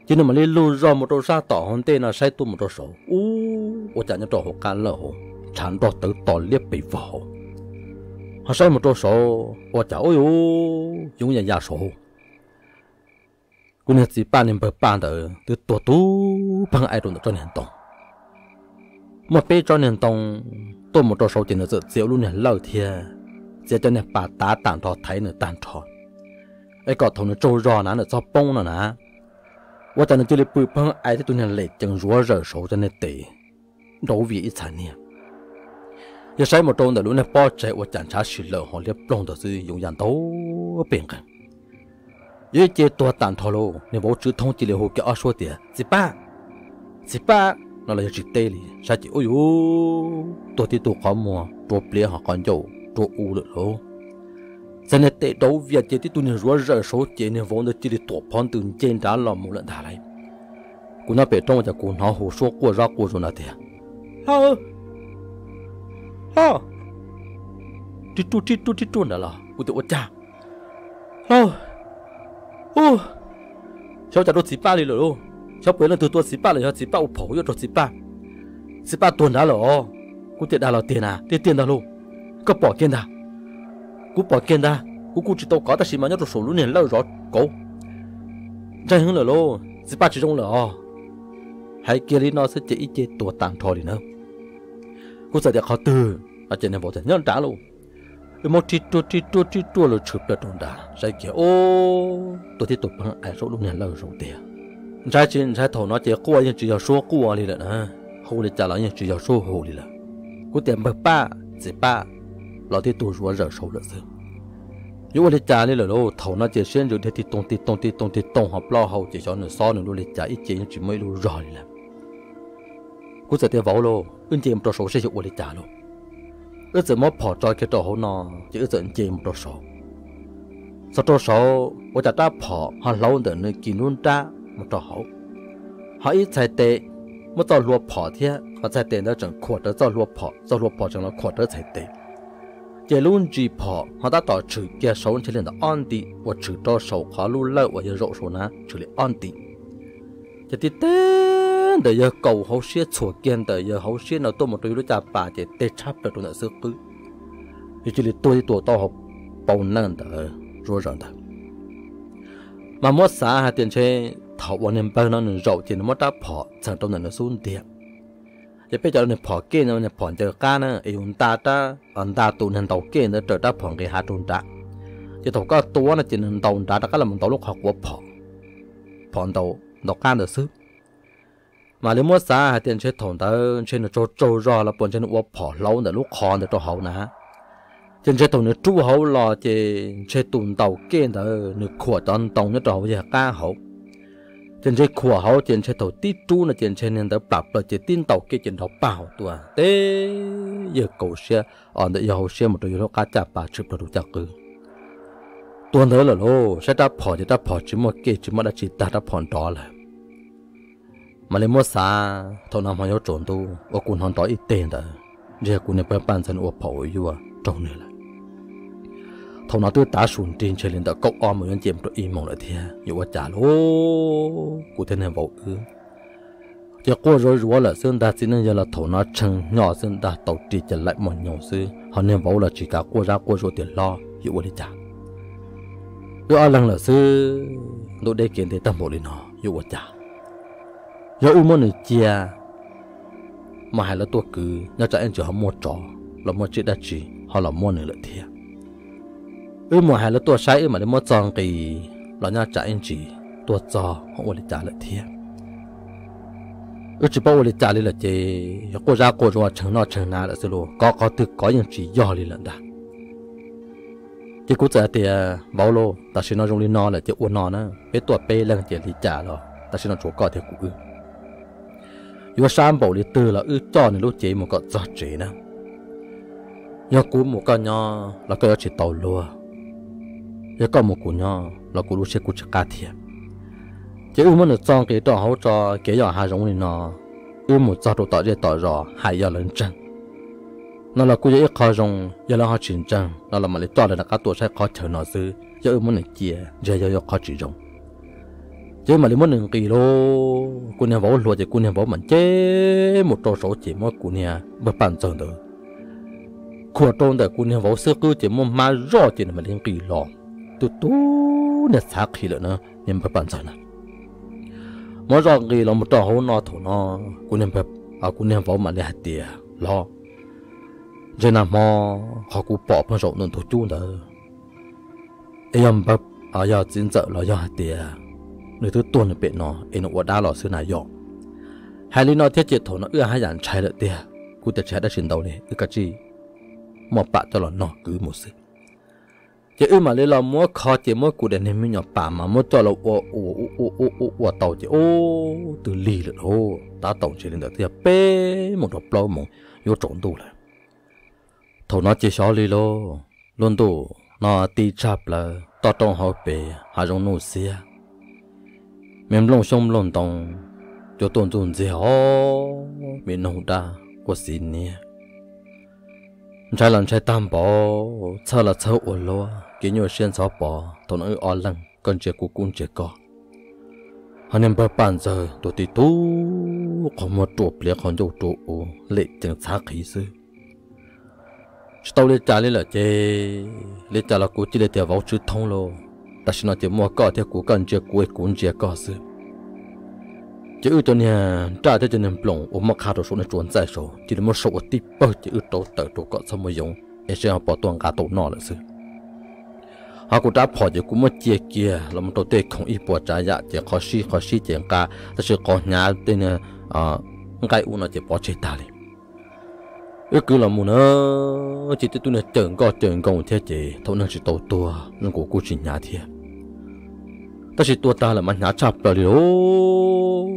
Ces nws mam li lug zog mus rau sab tom hauv ntej no saib tuaj mus rau saud, ub, ua cas nyob rau hauv qab lawj hauv, ntshav nrog tawv to liab pes vog hauv. Ho saib mus rau saud ua cas ub, yoov ya ya saud, kuv niag txiv Paj niag npawg Paj ntawd twb tuag tu pheej ai rau ntawm tsob niag ntoo. Muaj peb tsob niag ntoo tuaj mus rau saud ces nws txawm txiav ua lub niag lawj thiab, txiav cov niag pas tav tag nrho thaiv nws tag nrho, es kom thaum nws tsaug zog na nws txhob poob no na. Ua cas nws cia li pw pheej ai tib tug niag lem ceev zuav zawm saud cov niag tes nrauv vias ib txha niag. Yog saib mus rau ntawm lub niag pob tsaig ua cas ntshav si lawm ho liab ploog ntawd xwb yoov ya ntau pes nqeeg. Yog ib ce tuag tag nrho lauj, niag vauv Tswv Thoob cia li hu kiag ob suab tias, Txiv Paj, Txiv Paj, no los yog tsis teb li, saib ces ub yuv, tuag tib tug qhov muag rua pliav ho qhov ncauj rua u lawm lauj. Txawm niag tes nrauv vias ces tib tug niag zuav zawm saud ces niag vauv ntawd cia li tuam phov ntws nce nrad los mus lawm ntag lauj. Kuv nyob pem roob ua cas kuv hnov hu suab quaj zab quaj zoo na tias, Hawj, Hlob, rib ruaj rib ruaj rib ruaj nrad los kuv tias ua cas, hlob, u, xyov cas rau txiv Paj li lawm lauj. Xyov puas yog leej twg tua txiv Paj los yog txiv Paj ua phom yuav rau txiv Paj. Txiv Paj tuag nrad lawm os. Kuv tias dag los tiag na, tiag tiag ntag lauj. Koj pom kiag ntag. Kuv pom kiag ntag, kuv kuj tsis tau kov tab sis mas nyob rau saum lub niag lawj zov kauv. Ntshai heev lawm lauj, txiv Paj tsis zoo lawm os. Hais kiag li no xwb ces ib ce tuag tag nrho li na. Kuv txawm tias qhov twg no ces nws vauv tias nyob nrad lauj. Wb muab rib ruaj rib ruaj rib ruaj los tshwm plaws rau nrad saib kiag, u, tuag tib tug pheej ais saum lub niag lawj zov tiag. Ntshai tsis ntshai thaum no ces quaj yeej tsis yog suab quaj li lawm na, hu li cas los yeej tsis yog suab hu li lawm. Kuv tias npawg Paj txiv Paj, los tib tug zuav zawm saud lawm xwb. Yuav ua li cas li lawm lauj, thaum no ces siab ntsws dhia tig toog tig toog tig toog tig toog hauv plaub hau ces xyov nws xob nws lub li cas ib ce yeej tsis muaj ib lub zog li lawm. Kuv txawm tias vauv lauj, wb nce mus rau saud seb yog ua li cas lauj. Wb txawm muab phom tso kiag rau hauv no, ces wb txawm nce mus rau saud. Txog rau saud ua cas rab phom ho hlauv ntawm nws kis nruab nrab mus rau hauv. Ho ib txhais tes muab txoj hlua phom thiab, ho txhais tes ntawd tseem khuam rawv txoj hlua phom, txoj hlua phom tseem los khuam rawv txhais tes. Ces lub ntsis phom ho tab tom tshwm kiag saud ntshe li ntawm ob nti uas tshwm rau saum qhov lub lawj uas yog zaum saud na tshwm li ob nti. Ces tib teg ntawm yawg kaum hauv siab txhuam kiag ntawm yawg hauv siab no tuaj mus rau yawg lub caj pas ces teg tshab plaws rau ntawm xub qwb. Yog cia li tuag ib tuam tau hauv paus nees ntawd zuav zawm ntawd. Mas muab xav hais tias ntshe thaum uas niag npawg no nws zaum ces nws muab rab phom txheem rau ntawm nws xub ntiag. Ces peb cov niag phom kej no niag phom ncaws qab na es yus nta rab, nta tus niag ntaus kej ntawd raws rab phom nqis hav rau nrad. Ces thaum koj tua no ces nws ntaus nrad rov qab los ntaus lub qhov quav phom, phom ntaus ntaus qab ntawd xwb. Mam li muab xav hais tias ntshe thaum ntawd ntshe nws tsaug tsaug zog los puas ntshe nws ua phom hlauv ntawm lub qhov ntawd rau hauv na. Ces ntshe thaum nws rub hauv los ces ntshe tus ntaus kej ntawd nws khuam cov ntoo nyob rau hauv yawg qab hauv. Ces ntshe khuam hauv ces ntshe thaum tib rub no ces ntshe niag ntawd plam plaws ces tib ntaus kej ces nrov pag hauv tuaj teb yawg kaum siab, os ntawm yawg hauv siab mus rau yawg lub qab caj pas tshwm plaws rau caj qwb. Tuag ntawd lawm lauj, saib rab phom ces rab phom tsis muaj kej tsis muaj dab tsi tag rab phom nrov lawm. Mam li muab xav thaum no hmo yuav tsaus ntuj uas kuv hnov nrov ib teg ntawd ntshe yog kuv niag npawg Paj Ntxawg ua phom ua yuaj raug nws lawm. Thaum no twb tav su nrig ntshe li ntawm kaum ob moos yuav nce mus rau ib moos lawm thiab yuav ua cas lauj, kuv thiab niag vauv wb. Ces quaj zuav zuav lawm xwb ntag, txiv neej yawg los thaum no tshee hnyo xwb ntag, tau ris ces laim mos nyoos xwb, ho niag vauv los tsis kav quaj zab quaj zuav tias hlob yuav ua li cas. Wb ob leeg lawm xwb, ntuj deb kev ntev tag npaum li no yuav ua cas. Yog wb muab nws cia, mas hais lawv tuaj kwv nyob tsam ib ntsis ho muaj tsov los muaj tsiaj dab tsi ho los muab nws lawm thiab. Wb mus hais lawv tuaj saib wb mam li muab txog nqis los nyob tsam ib ntsis tuaj txog ho ua li cas lawm thiab. Wb tsis paub ua li cas li lawm ces yog quaj zab quaj zuav tshee noj tshee hnav lawm xwb lauj, kov qhov twg kov yeej tsis yog li lawm ntag. Ces kuv txawm hais tias vauv lauj, tam sim no zoo li no lawm ces ua no na, peb tuaj peb leeg ces li cas los tam sim no tshuav koj thiab kuv wb. Yuav sab npaum li twg los wb coj nws lub cev mus kom txog tsev na. Yog kuv mus koj nyob los koj yuav tsis tau luag, yog koj mus kuv nyob los kuv lub siab kuj tsis qab thiab. Ces wb muab nws txo nqis rau hauv tso, kev yog hav zoov li no, wb mus txog rau tom zej tom zos hais yog lawv ntseeg no los kuj yog ib qho zoo, yog lawv ho tsis ntseeg no los mam li coj lawv rov qab tuaj saib qhov chaw no xwb, yog wb muab nws cia ntshe yog yog qhov tsis zoo. Ces wb mam li muab nws nqis lauj, kuv niag vauv hluas ces kuv niag vauv mam nce mus rau saud ces muab kuv niag npawg Paj Ntxawg ntawd khuam rau ntawm kuv niag vauv xwb qwb ces muab hmab zoj ces nws mam li nqis los. Twb tub niag txhav qhi lawm na, niag npawg Paj Ntxawg na. Muab zoj nqis los mus rau hauv no thaum no, kuv niag, kuv niag vauv mam li hais tias hlob, ntshe nag hmo qhov kuv pom pheej zaum ntawm ntug cub ntawd es yog npawg, yog txiv ntxawm los yog hais tias nws twb tuag nws pem no es nws ua dab los xwb na yom. Hais li no thiab ces thaum no wb haj yam ntshai lawm tiag, kuv tias tsis hais dab tsi ntau li, wb kav tsij muaj pam coj los nog kwv mus xwb. Ces wb mam li los muab kho ces muab kuv daim niag me nyuam pam mas muab coj los ua ua ua ua ua ua tau ces ub twb lig lawm lauj, tab tom ntshe li ntawd twb yog peb moos rau plaub moos yuav tsaus ntuj lawm. Thaum no ces xyov li lauj, lub ntuj no tib tshaj plaws toj roob hauv pes hav zoov nuj xiab, me nplooj xyoob nplooj ntoo cua tuaj ntxuj ntxiag os, me noog dab quaj xiv niab. Ntshai los ntshai tag npaum, txhawj los txhawj ua luaj, kev nyuaj siab ntxhov pos. Thaum no wb ob leeg, koj ntsia kuv kuv ntsia koj, ho niag npawg Paj Ntxawg tus tib tug qhov muag ruam pliav qhov ncauj ruam ub lem ceev txhav qhiv xwb. Tsis tau li cas li lawm ces li cas los kuv cia li tias vauv Tswv Thoob lauj, tam sim no ces muaj koj thiab kuv, koj ntsia kuv es kuv ntsia koj xwb. Ces wb cov niag nraj thiab cov niag nploos uas muab qha rau saum niag tsuas ntxaij saud cia li muab sau ua tib pawg ces wb rauv taws rau kom txhob muaj yoov es seb ho puas tuaj nqa tau noj lawm xwb. Ho kuv rab phom ces kuv muab cia kiag los mus rau tej khoom ib puas tsav yam ces qhov sib qhov sib ces nqa, tab sis qhov hnyav tej niag nqaij ub no ces pov tseg tag li. Wb kwv los mus na, ces tej tug niag cawm nkoj cawm nkoos thiab ces thaum neeg tsis tau tuag zoo nkaus kuj tsis hnyav thiab. Tab sis tuag tag lawm mas hnyav tshaj plaws li lauj.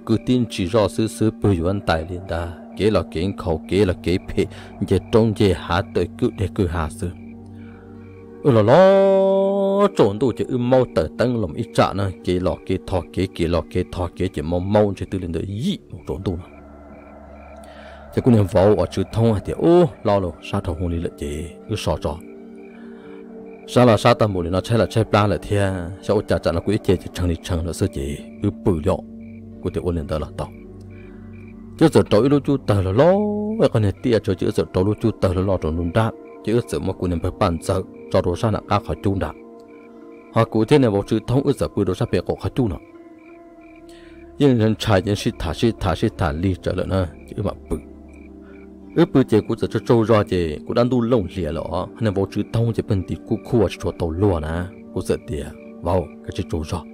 Kwv tib ntsis zoj xwb xwb pwg yuav ntais li ntag, kev los kev nkhaus kev los kev phem, nce roob nce hav tawm kwj deg kwj ha xwb. Wb los los tsaus ntuj ces wb maub taws teeb los ib tsam na, kev los kev tho kev kev los kev tho kev ces maub maub ntshe twb li ntawm yim mus tsaus ntuj no. Ces kuv niag vauv uas Tswv Thoob hais tias, Ub, hlob lauj, sab dhau hwv li lawm ces wb so tso. Sab los sab tag npaum li no, tshaib los tshaib plab lawm thiab, xyov ua cas tsam no kuv ib ce ces tshee li tshee lawm xwb ces wb pw li os. Kuv tias ua li ntawd los tau. Ces wb txawm rauv ib lub cub tawg loj loj, ib qhov niag tiaj tsawv ces wb txawm rauv lub cub tawg loj loj rau nruab nrab ces wb txawm muab kuv niag npawg Paj Ntxawg tso rau sab nram qab qhov cub nrad. Ho kuv thiab niag vauv Tswv Thoob wb txawm pw rau sab pem qaum qhov cub no. Yeej ntshai ces sib tham sib tham sib tham lig tsawv lawm na ces wb mam pw. Wb pw ces kuv txawm tsaug tsaug zog ces kuv dab ntuj looj hlias lawm os, niag vauv Tswv Thoob ces pheej nti kuj khuaj tsis tshua tau luag na. Kuv txawm tias, Vauv, koj tsis tsaug zog,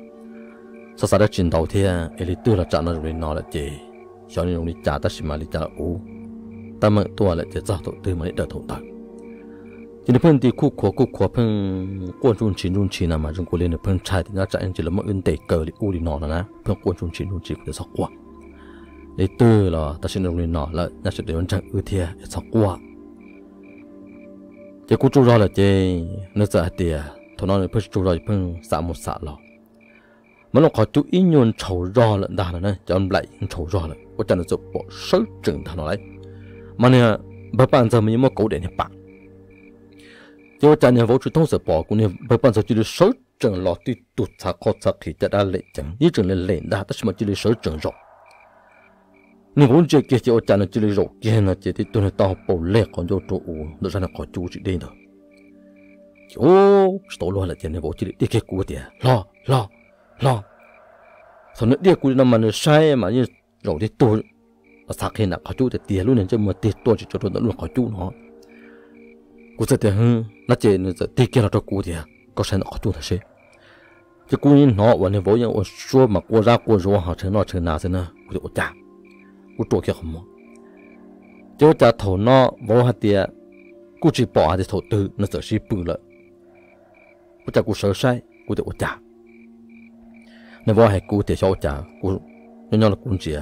txhob xav dab tsi ntau thiab, es li twg los tsam no zoo li no lawm ces xyov zoo li cas tab sis mas li cas los ua, tab meeg tuaj lawm ces txog thaum twg mas li daws thaum ntawd. Ces nws pheej nti kuj khuav kuj khuav pheej quaj ntsuj ntshis ntsuj ntshis no mas zoo nkaus li nws pheej ntshai tias nyob tsam ib ntsis lawv muab wb ntes kaw li ub li no no na, pheej quaj ntsuj ntshis ntsuj ntshis kuv tias txhob quaj, li twg los tam sim no zoo li no lawm nyob sawv daws yuav ntseeg wb thiab es txhob quaj. Ces kuv tsaug zog lawm ces nws txawm hais tias thaum no nws pheej tsaug zog pheej xam mus xam los, mas lub qhov cub ib nyuag ntshaus zog lawm ntag no na, cov nplaim ntshaus zog lawm ua cas nws txawm pom sawv tsees ntag no lauj. Mas niag npawg Paj Ntxawg mas yeej muab kauv daim niag pam. Ces ua cas niag vauv Tswv Thoob txawm pom kuv niag npawg Paj Ntxawg cia li sawv tsees los tib tug txhav qhoj txhav qhis caj dab lem ceev, yeej tseem lem lem ntag tab sis mas cia li sawv tsees zaum. Niag vauv ntsia kiag ces ua cas nws cia li zaum kiag no ces tib tug niag taub hau paus leg qhov ncauj rau u ntawm zaj niag qhov cub tsis deb ntawd. Ces ub, tsis tau luag lawm ces niag vauv cia li diaj kiag kuv tias, Hlob, hlob, hlob. Thaum nws diaj kuv li no mas nws saib mas yeej zaum tib tug txhav qhis nram qhov cub tiag tiag, lub niag ntsej muag tig tuaj tsis tshua rau ntawm lub qhov cub no. Kuv txawm tias, Hwb, no ces nws txawm tig kiag los rau kuv tias, Koj saib ntawm qhov cub ntawd seb. Ces kuv yeej hnov uas niag vauv yeej ua suab mas quaj zab quaj zuav ho tshee noj tshee hnav xwb na, kuv tias, Ua cas? Kuv ruam kiag qhov muag. Ces ua cas thaum no vauv hais tias kuj tsis pom hais tias thaum twg nws txawm sib pw lawm. Ua cas kuv sawv saib kuv tias, Ua cas? Niag vauv hais kuv tias, Xyov ua cas kuv nyob nyob los kuv ntsia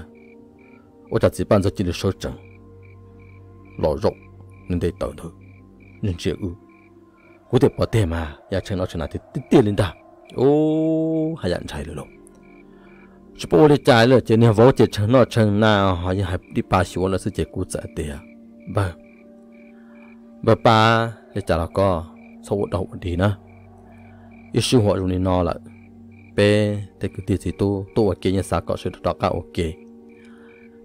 ua cas txiv Paj Ntxawg cia li sawv tsees los zaum nws nte taws ntawd, nws ntsia wb. Kuv tias, Pov teg mas yog tshee noj tshee hnav tiag tiag li ntag. Ub, haj yam ntshai lawm lauj. Tsis paub ua li cas lawm ces niag vauv ces tshee noj tshee hnav ho yeej hais dib pab xyuav lawm xwb ces kuv txawm hais tias, Npawg, npawg Paj, li cas los koj txhob ua dog ua dig na. Ib sij huam zoo li no lawm, peb tej kwv tij txiv tub tuaj ua ke yeej xav kom sawv daws rov qab ua ke,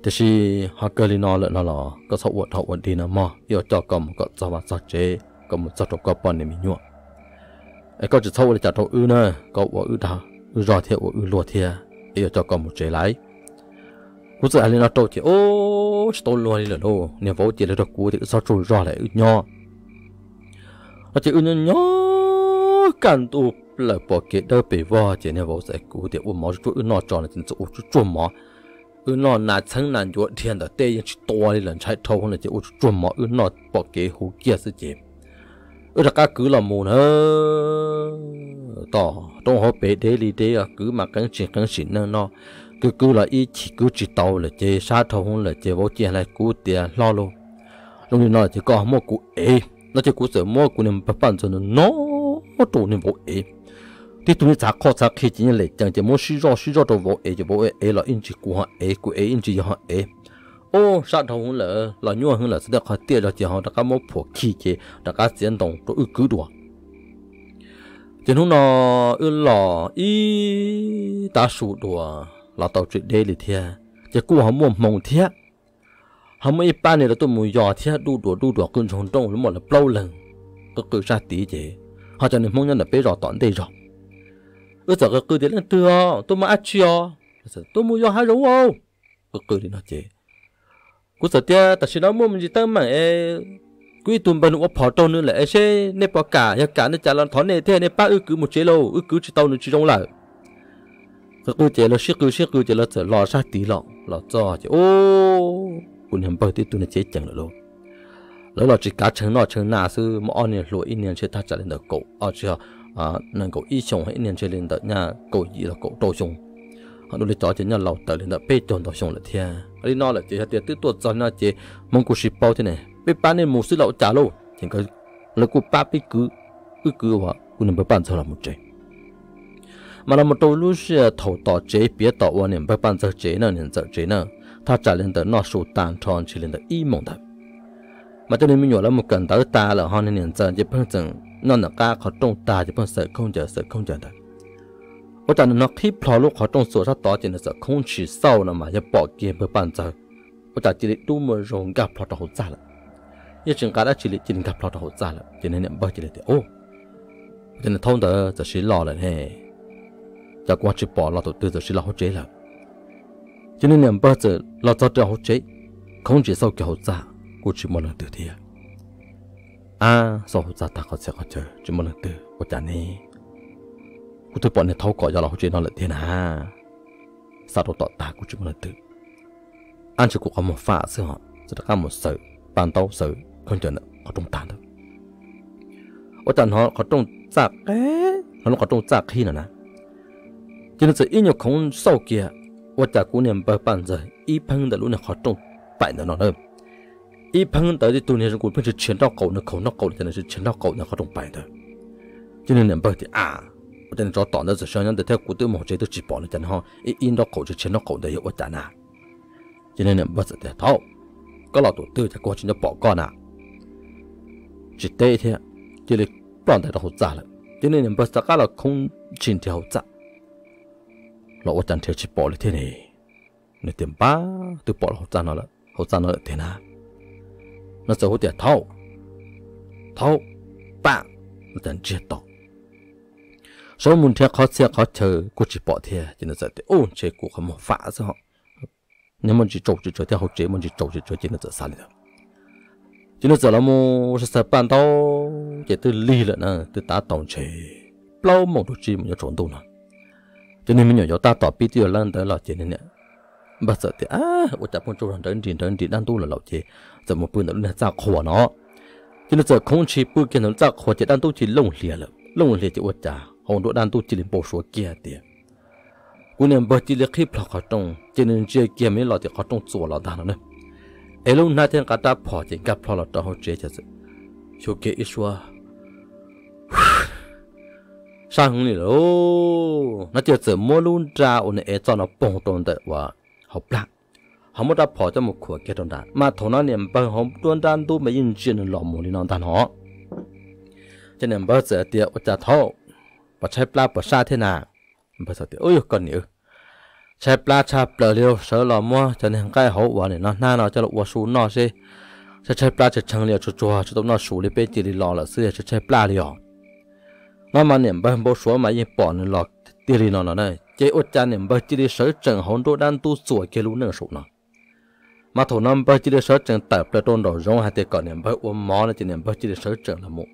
tiam sis ho kawg li no lawm no los koj txhob ua dog ua dig no mog, wb yuav coj koj mus kom txog vaj txog tsev, koj mus txog rau koj poj niam me nyuam. Es koj tsis txhob ua li cas rau wb na, koj ua wb dag wb zog thiab ua wb luag thiab, wb yuav coj koj mus tsev lawm. Kuv txawm hais li no rau ces ub, tsis tau luag li lawm lauj, niag vauv cia li rau kuv tias wb txhob tsaug zog lawm wb nyob. No ces wb nyob nyob kaj ntug plaws pom kev dawb pes vog ces niag vauv txawm hais kuv tias ua mov tsuag tsuag wb noj tso no ces txawm ua tsuag tsuag mov. Wb noj nas txheeb nas ncuav dhia ntawm tej yeej tsis tua li lawm ntshai dhau lawm ces ua tsuag tsuag mov wb noj pom kev huv kiag xwb ces wb rov qab kwv los mus na. Tom roob hauv pes deb li deb os, kwv mas qeeb tsis qeeb sim neej no, kwv kwv los ib chim kwv tsis tau lawm ces sab dhau lawm ces vauv cia li kuv tias hlob lauj, zoo li no ces koj muab kuv ev no ces kuv txawm muab kuv niag npawg Paj Ntxawg no no rau niag vauv ev. Tib tug niag txhav qhoj txhav qhi ces yeej lem ceev ces muab sib zoj sib zoj rau vauv ev ces vauv ev los ib ntsis kuv ho ev, kuv ev ib ntsis yog ho ev. Ub, sab dhau hwv lawm, los nyuaj hwv lawm, txog tej qhov tiaj zog ces ho rov qab muab phuam khi ces rov qab txiav ntoo rau wb kwv dua. Ces hnub no wb los ib tav su dua los tau tsis deb li thiab, ces kuj ho muaj hmoo thiab. Ho muaj ib pab niag lawv tuaj mus yos thiab, duj duas duj duas qw ntsoog nrooj, lawv muaj lawv plaub leeg qw qw sab tid ces, ho cov niag Hmoob nyob ntawm peb zos tom ntej zog. Wb txawm qw qw tias, Leej twg os? Tuaj muaj dab tsi os? Tuaj mus yos hav zoov os. Qw qw li no ces kuv txawm tias, Tam sim no muaj me ntsis teeb meem es kuv ib tug npawg nws ua phom raug nws lawm es seb nej puas kam, yog kam nej cas los thov nej thiab, nej pab wb kwv mus tsev lauj, wb kwv tsis tau nws tsis zoo lawm. Qw qw ces lawv sib qw sib qw ces lawv txawm los sab tid los, los txog ces, ub, kuv niag npawg twb tu niag cev cees lawm lauj. Lawv los tsis kav tsheej noj tsheej na xwb, muaj ob niag hluas, ib niag ntshe thaj tsam li ntawm kaum, tsis, nees nkaum ib xyoos, ib niag ntshe li ntawm nyaj kaum yim los kaum rau xyoo. Ho dua li cov ces nyaj laus tawm li ntawm peb caug ntau xyoo lawm thiab. Li no lawm ces yog tias twb tuaj txog li no ces Hmoob kuj sib paub thiab ne, peb pab nej mus xwb los ua cas lauj? Ces nkawd, lawv kuj pab peb kwv, wb kwv ua kuv niag npawg Paj Ntxawg los mus tsev. Mas los mus rau lub sij hawm thaum tom tsev, piav tom uas niam npawg Paj Ntxawg tsev na, niam ntxawm tsev na, thaj tsam li ntawm noj su tag nrho ntshe li ntawm ib moos ntawd. Mas cov niag me nyuam lawv mus kawm ntawv tas lawm, ho niag niam ntxawm ces pheej tseem noj ntawm qab qhov rooj tag ces pheej xaws khaub ncaws xaws khaub ncaws ntawd. Ua cas nws hnov qhib plho lub qhov rooj txuas sab tod ces nws txawm khoov ntshis xauj no mas yog pom kiag npawg Paj Ntxawg. Ua cas cia li dub muag zoo nkag plho rau hauv txaj lawm. Yeej tsis nqa dab tsi li, cia li nkag plho rau hauv txaj lawm ces niag niam npawg cia li tias, Ub, ua cas niag thaub ntawd txawm siv los lawm ne? Cas kuv ho tsis pom los tus twg, txawm siv los hauv tsev lawm. Ces niag niam npawg txawm los txog rau hauv tsev, khoov ntshis xauj kiag hauv txaj kuj tsis muaj leej twg thiab. Ab, xauj hauv txaj tag qhov txhia qhov chaw tsis muaj leej twg, ua cas ne? Kuv twb pom niag thaub kom yog los hauv tsev no lawm thiab na. Xauj rau tom tag kuj tsis muaj leej twg. Ab, ntshe kuv qhov muag fam xwb os. Txawm rov qab mus xaws paj ntaub xaws khaub ncaws ntawm qhov rooj tag ntawd. Ua cas hnov qhov rooj txaj qhib, hnov lub qhov rooj txaj qhib no na. Ces nws txawm ib nyuag khoov xauj kiag, ua cas kuv niag npawg Paj Ntxawg ib pheeb ntawm lub niag qhov rooj paim ntawd no na. Ib pheeb ntawd ib tug niag zoo nkaus pheej tsis tshiav nraub qaum, nws khaum nraub qaum li cas nws tsis tshiav nraub qaum ntawm qhov rooj paim ntawd. Ces niag niam npawg tias, Ab, ua cas niag tsov tom ntawd txawm sawv nyob ntawd thiab, kuv twb mus hauv tsev twb tsis pom li cas nws ho ib ib nraub qaum tsis tshiav nraub qaum ntawd yog ua cas na? Ces niag niam npawg txawm tias, Thaub, koj los tus twg cas kuv tsis nco pom koj na? Tsis teb thiab, cia li ploj ntais rau hauv txaj lawm. Ces niag niam npawg rov qab los khoov ntshis nrhiav hauv txaj, los ua cas nrhiav tsis pom li thiab ne. Nws tias, Npab, twb pom los hauv txaj no lawm, hauv txaj no lawm tiag na. Nws txawm hu tias, Thaub, Thaub, Paj, no cas ntsiag to. Sawv mus nrhiav qhov txhia qhov chaw kuj tsis pom thiab, ces nws txawm tias, Ub, ntshe kuv qhov muag fam xwb ho. Niag muaj ntsis tsaus tsis tsawg thiab, hauv tsev muaj ntsis tsaus tsis tsawg, ces nws txawm xav li ntawd. Ces nws txawm los mus xaws xaws paj ntaub ces twb lig lawm na, twb tab tom ntshe plaub moos rau tsib moos yuav tsaus ntuj no. Ces niag me nyuam yaus tab tom pib twb yuav lawb ntawd los ces niag niam npawg txawm tias, Ua cas pheej tsaug zog nrawv nris nrawv nris dab ntub lawm lauj, ces txawm mus pw ntawm lub niag txaj qhua no. Ces nws txawm khoov ntshis pw kiag ntawm lub txaj qhua ces dab ntub cia li looj hlias lawm, looj hlias ces ua cas hauv nruab dab ntub cia li npau suav kiag tias kuv niag npawg cia li qhib plho qhov rooj, ces nws ntsia kiag mas los tias qhov rooj txuas los ntag no na. Es lub hnab thiab nqa rab phom ces nkag plho los rau hauv tsev ces xyu kiag ib suab sab heev li lauj. No ces txawm muab lub nra uas nws ev txoj no poog rau ntawm uas hauv plag, ho muab rab phom coj mus khuam kiag rau nrad, mas thaum no niam npawg hauv nruab nrab ntub mas yeej ntsia nws los mus li no ntag no. Ces niam npawg txawm tias, Ua cas Thaub, puas tshaib plab puas sab thiab na? Npawg txawm tias, Ub, yog koj niam, tshaib plab tshaj plaws li, sawv los muab cov niag nqaij hauv uas nim no hnab no coj los ua su noj seb, tshaib tshaib plab tshaib tshaib li os, tsuag tsuag tsis tau noj su li, peb cia li los lawm xwb, tshaib tshaib plab li os. No mas niam npawg npau suav mas yeej pom nws los tiag li no no na, ces ua cas niam npawg cia li sawv tsees hauv nruab dab ntub txuas kiag lub neej saum no. Mas thaum no npawg cia li sawv tsees tawm plaws rau nraum zoov hais tias kom niam npawg ua mov no ces niam npawg cia li sawv tsees los mus.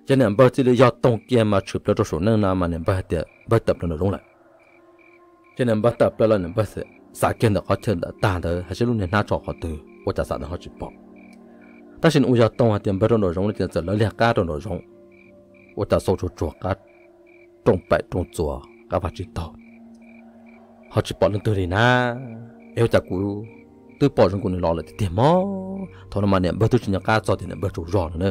Ces niam npawg cia li yog toog kiag mas tshwm plaws rau saum neej no mas niam npawg hais tias npawg tawm plaws nraum zoov lawm. Ces niam npawg tawm plaws los niam npawg xav kiag ntawm qhov chaw ntawm tag ntawd hais seb lub niag hnab tso qhov twg, ua cas xav ntawd ho tsis pom. Tab sis nws ua yog toog hais tias npawg rau nraum zoov no ces txawm lawv liag qab rau nraum zoov, ua cas xauj tsuag tsuag qab rooj paim rooj txuas qab vaj tsis taug, ho tsis pom leej twg li na. Es ua cas kuv twb pom zoo nkaus nws los lawm tiag tiag mog. Thaum no mas niam npawg twb tsis nco qab txog tias niam npawg tsaug zog no na.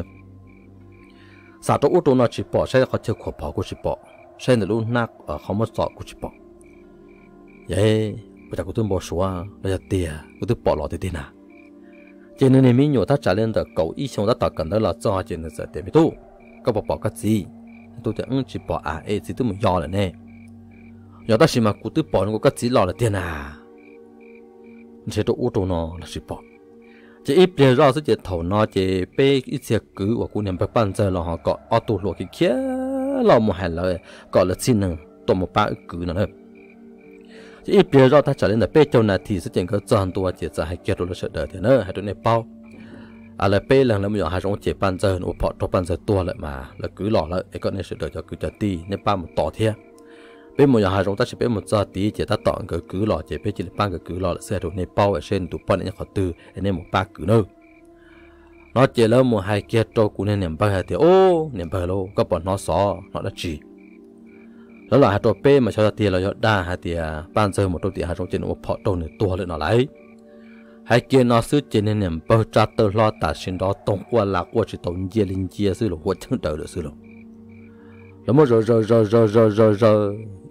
Xav rau ub rau no tsis pom, saib qhov chaw khuam phom kuj tsis pom, saib ntawm lub hnab qhov muab txo kuj tsis pom. Ua cas kuv twb npau suav los yog tias kuv twb pom los tiag tiag na? Ces nws niag me nyuam tab tsam li ntawm kaum ib xyoos tab tom kawm ntawv los txog ces nws txawm tias, Me tub, koj puas pom koj txiv? Tub tias, Tsis pom a, es txiv twb mus yos lawm ne. Yog tab sis mas kuv twb pom zoo nkaus koj txiv los lawm tiag na. Nrhiav rau ub rau no los tsis pom. Ces ib pliag zoj xwb ces thaum no ces peb ib txhia kwv uas kuv niag npawg Paj Ntxawg los ho kom ob tug hluas khiav khiav los mus hais lawv kom lawv txhij neeg tuaj mus pab wb kwv no na. Ces ib pliag zoj tab tsam li ntawm peb caug nas this xwb ces nkawd txog ntua ces txawm hais kiag rau lawv sawv daws tias, Na, hais rau nej paub, lawv peb leeg lawv mus yos hav zoov ces Paj Ntxawg nws ua phom raug Paj Ntxawg tuag lawm mas lawv kwv los lawm es kom nej sawv daws cov kwv cov tij nej pab mus tos thiab. Peb mus yos hav zoov tab sis peb mus txog tid ces tab tom nkawd kwv los ces peb cia li pab nkawd kwv los lawm xwb, hais rau nej paub seb nws tus poj niam nyob qhov twg es nej mus pab kwv nawb. No ces lawv mus hais kiag rau kuv niag niam npawg hais tias, Ub, niam npawg lauj, koj puas hnov xov hnov dab tsi? Lawv los hais rau peb mas xyov tiag los yog dag hais tias Paj Ntxawg mus rau tim hav zoov ces nws ua phom raug nws tuag lawm no lauj. Hais kiag no xwb ces niag niam npawg tsa taw hlo tam sim nrov toog quaj lam quaj tsis tau ncia li ncia xwb los huam cheeb daws lawm xwb lauj. Lawv muab zaws zaws zaws zaws zaws zaws zaws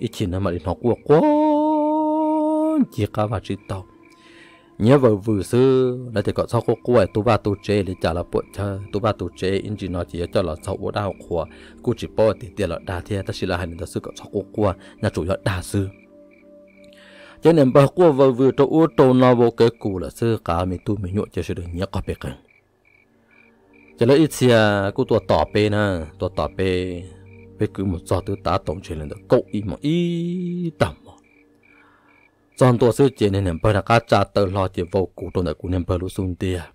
ib chim no mam li hnov quaj quaj ncig qab vaj tsib taug, nyiav vawm vwm xwb. Lawv tias kom txhob quaj quaj, tu vaj tu tsev li cas los puam chawj, tu vaj tu tsev ib ntsis no ces yuav coj los txog ua dab ua qhua, kuj tsis paub tiag tiag los dag thiab tab sis lawv hais li ntawd xwb kom txhob quaj quaj, nyaj tsuas yog dag xwb. Ces niam npawg quaj vawm vwm rau ub rau no vau kev kus lawm xwb, qav me tub me nyuam ces sawv daws nyiav qog pes qees. Ces lawv ib txhia kuj tuaj tos peb na, tuaj tos peb, peb kwv mus txog twb tab tom ntshe li ntawm kaum ib moos ib tag hmo. Txog ntua xwb ces niag niam npawg rov qab tsa taw hlo ces vau kus rau ntawm kuv niag npawg lub xub ntiag.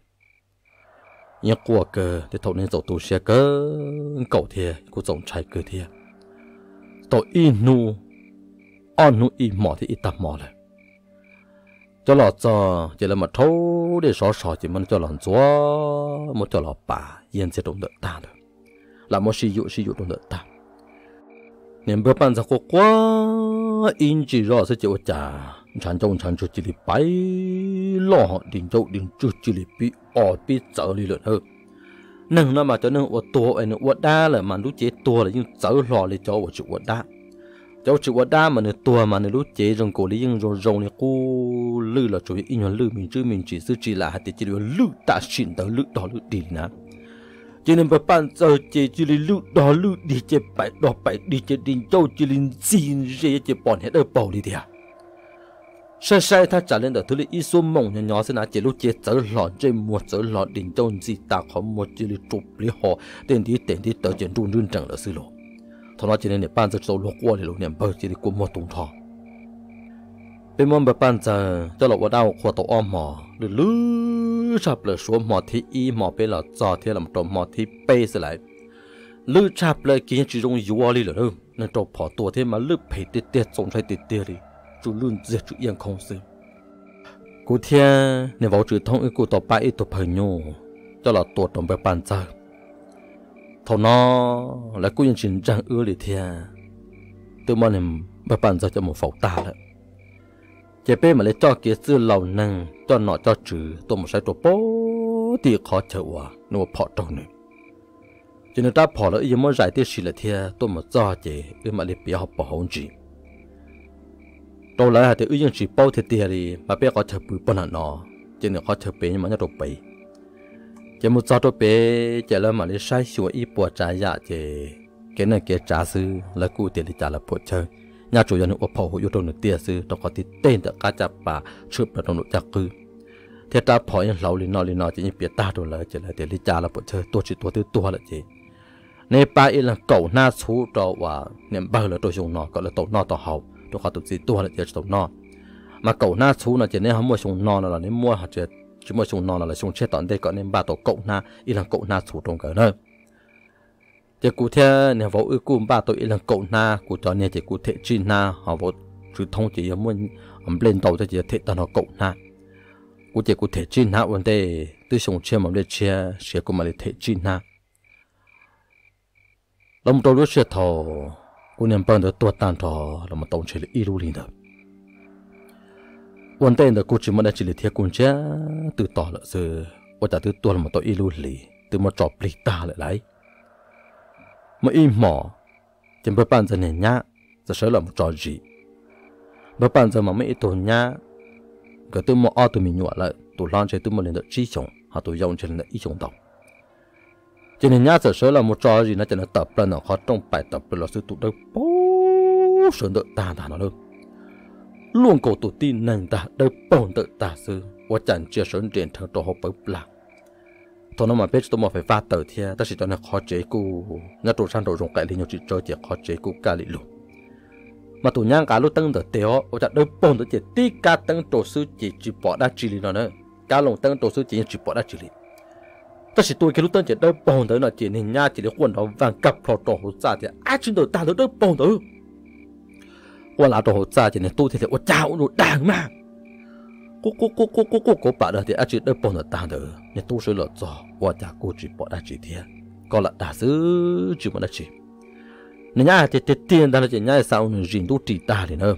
Yeej quaj kawg thiab thaum no txaus tu siab kawg nkaus thiab kuj txaus ntshai kawg thiab. Tau ib hnub, ob hnub ib hmos thiab ib tag hmo lawm, coj los txog ces lawv mam rhaub dej sov so ces muab coj los ntxuav, muab coj los pav yiag ntxiag rau ntawm tag ntawd, lam muab sib yuam sib yuam rau ntawm tag. Niam npawg Paj Ntxawg quaj quaj ib ntsis zoj xwb ces ua cas ntshav ncauj ntshav ntswg cia li pib loj ho di ncauj di ntswg cia li pib o pib txawv li lawm na. Neeg no mas cov neeg uas tuag es nws ua dab lawm mas lub cev tuag los yeej txawv hlo li cov uas tsis ua dab. Cov uas tsis ua dab mas nws tuag mas nws lub cev zoo nkaus li yeej zoo zoo li qub lwj los tsuas yog ib nyuag lwj me ntsis me ntsis xwb, tsis lam hais tias cia li yuav lwj tam sim ntawd lwj dog lwj dig li na. Ces niag npawg Paj Ntxawg ces cia li lwj dog lwj dig ces pais dog pais dig ces di ncauj cia li ntxig ze ces pom hniav dawb paug li tiag. Saib saib thaj tsam li ntawm twb li ib xuab moos nyob nyob xwb na ces lub cev txawv hlo, ntsej muag txawv hlo, di ncauj ntxig tas, qhov muag cia li rua pliv ho, tej ntiv tes ntiv taw ces nruj nrwb nrees lawm xwb lauj. Thaum no ces niam Paj Ntxawg tsis tau luag quaj li lauj, niam npawg cia li kua muag tu nrho. Peb muab npawg Paj Ntxawg coj los ua dab ua qhua tau ob hmos, lwj lwj tshaj plaws suav hmo thib ib hmo peb los txog thiab los rau hmo thib peb xwb lawm. Lwj tshaj plaws kiag yeej tsis zoo yuav li lawm, neeg rau phom tua thiab mas lwj phem tiag tiag, txaus ntshai tiag tiag li, tsw lwj ntxiag tsw iaj nkhoos xwb. Kuv thiab niag vauv Tswv Thoob wb kuj tau pab ib tug phawj nyuj coj los tua rau npawg Paj Ntxawg. Thaum no lawv kuj yeej tsis ntseeg wb li thiab, twb muab npawg Paj Ntxawg coj mus faus tag lawm. Ces peb mam li coj kev txwj laus neeg coj nom coj tswv tuaj mus saib rau pem tim qhov chaw uas nws ua phom raug nws. Ces nws rab phom lawv wb yeej muab zais tib si lawm thiab, tuaj mus txog ces wb mam li piav hauv paus hauv ntsis rau lawv hais tias wb yeej tsis paub tiag tiag li, mas peb qhov chaw pw pog nram no, ces nws qhov chaw pem mas nyob rau pem. Ces mus txog rau pem ces lawv mam li saib xyuas ib puas tsav yam ces kev neej kev tsav xwb, lawv kuj tias li cas los puam chawj, nyaj tsuas yog nws ua phom hu yuav rau nws tiag xwb, rau qhov tib teg ntawm qab caj pas tshwm plaws rau nraum caj qwb, thiab rab phom yeej hlauv li no li no ces yeej piav tag rau lawv ces lawv tias li cas los puam chawj, tuag tsis tuag twb tuag lawm ces neb pab ib leeg kaum hnab txhuv rau uas niam npawg lawv rau xyoo no kom lawv tau noj tau haus, rau qhov tus txiv tuag lawm ces tsis tau noj. Mas kaum hnab txhuv no ces neb ho muaj xyoo no no los neb muab, tsis muaj xyoo no no los xyoo tshiab tom ntej kom neb npaj tau kaum hnab, ib leeg kaum hnab txhuv rau nkawd na. Ces kuv thiab niag vauv wb kuj npaj tau ib leeg kaum hnab, kuv cov niag ces kuv them tsib hnab, ho vauv Tswv Thoob ces yog muaj nplej ntau thiab ces yog them tag nrho kaum hnab. Kuv ces kuv them tsib hnab ua ntej, twb xyoo tshiab mas nplej tshiab siav kuv mam li them tsib hnab. Los mus rau lub sij hawm thaum kuv niag npawg ntawd tuag tag nrho los mus tau ntshe li ib lub hli ntawd. Ua ntej ntawd kuj tsis muaj dab tsi li thiab, kuj ntsiag twb to lawm xwb, ua cas twb tuag los mus tau ib lub hlis twb muab tso plig tag lawm lauj. Muaj ib hmos, ces npawg Paj Ntxawg niag nyab txawm sawv los mus tso zis. Npawg Paj Ntxawg mas muaj ib tug nyab, nkawd twb muaj ob tug me nyuam lawm, tus hlob ntshe twb muaj li ntawm tsib xyoos, ho tus yau ntshe li ntawm ib xyoos ntau. Ces niag nyab txawm sawv los mus tso zis no ces nws tawm plaws ntawm qhov rooj pais tawm plaws los xwb tus dawb paug sawv ntawm tag ntag no lawm. Luaj nkaus tus tib neeg ntag, dawb paug ntawm tag xwb, ua cas ntsia sawv nres nrheev rau hauv pawv plag. Thaum no mas peb tsis tau muaj fais fab taws thiab, tab sis cov niag qhov tsev kuj nyob rau sab nraum zoov qaim li nyuag tsis tsawv ces qhov tsev kuj kaj li lug. Mas tus nyab nqa lub teeb ntawm tes os, ua cas dawb paug ntawd ces tib kab teeb rau xwb ces tsis pom dab tsi li no na. Kab loo teeb rau xwb ces yeej tsis pom dab tsi li. Tab sis tua kiag lub teeb ces dawb paug ntawd no ces niag nyab cia li quaj nrov vag kab plho rau hauv txaj tias, Ab tsi, ntawm tag ntawd dawb paug ntawd. Quaj lav rau hauv txaj ces niag tub thiaj tias, Ua cas ua rau dag mas. Quaj quaj quaj quaj quaj quaj kauv pam dag tias, Ab tsi, dawb paug ntawm tag ntawd. Niag tub sawv los txog ua cas kuj tsis pom dab tsi thiab, koj lam dag xwb tsis muaj dab tsi. Niag nyab hais tias tiag tiag ntag no ces nyab xav ua nws zis ntub ris tag li na.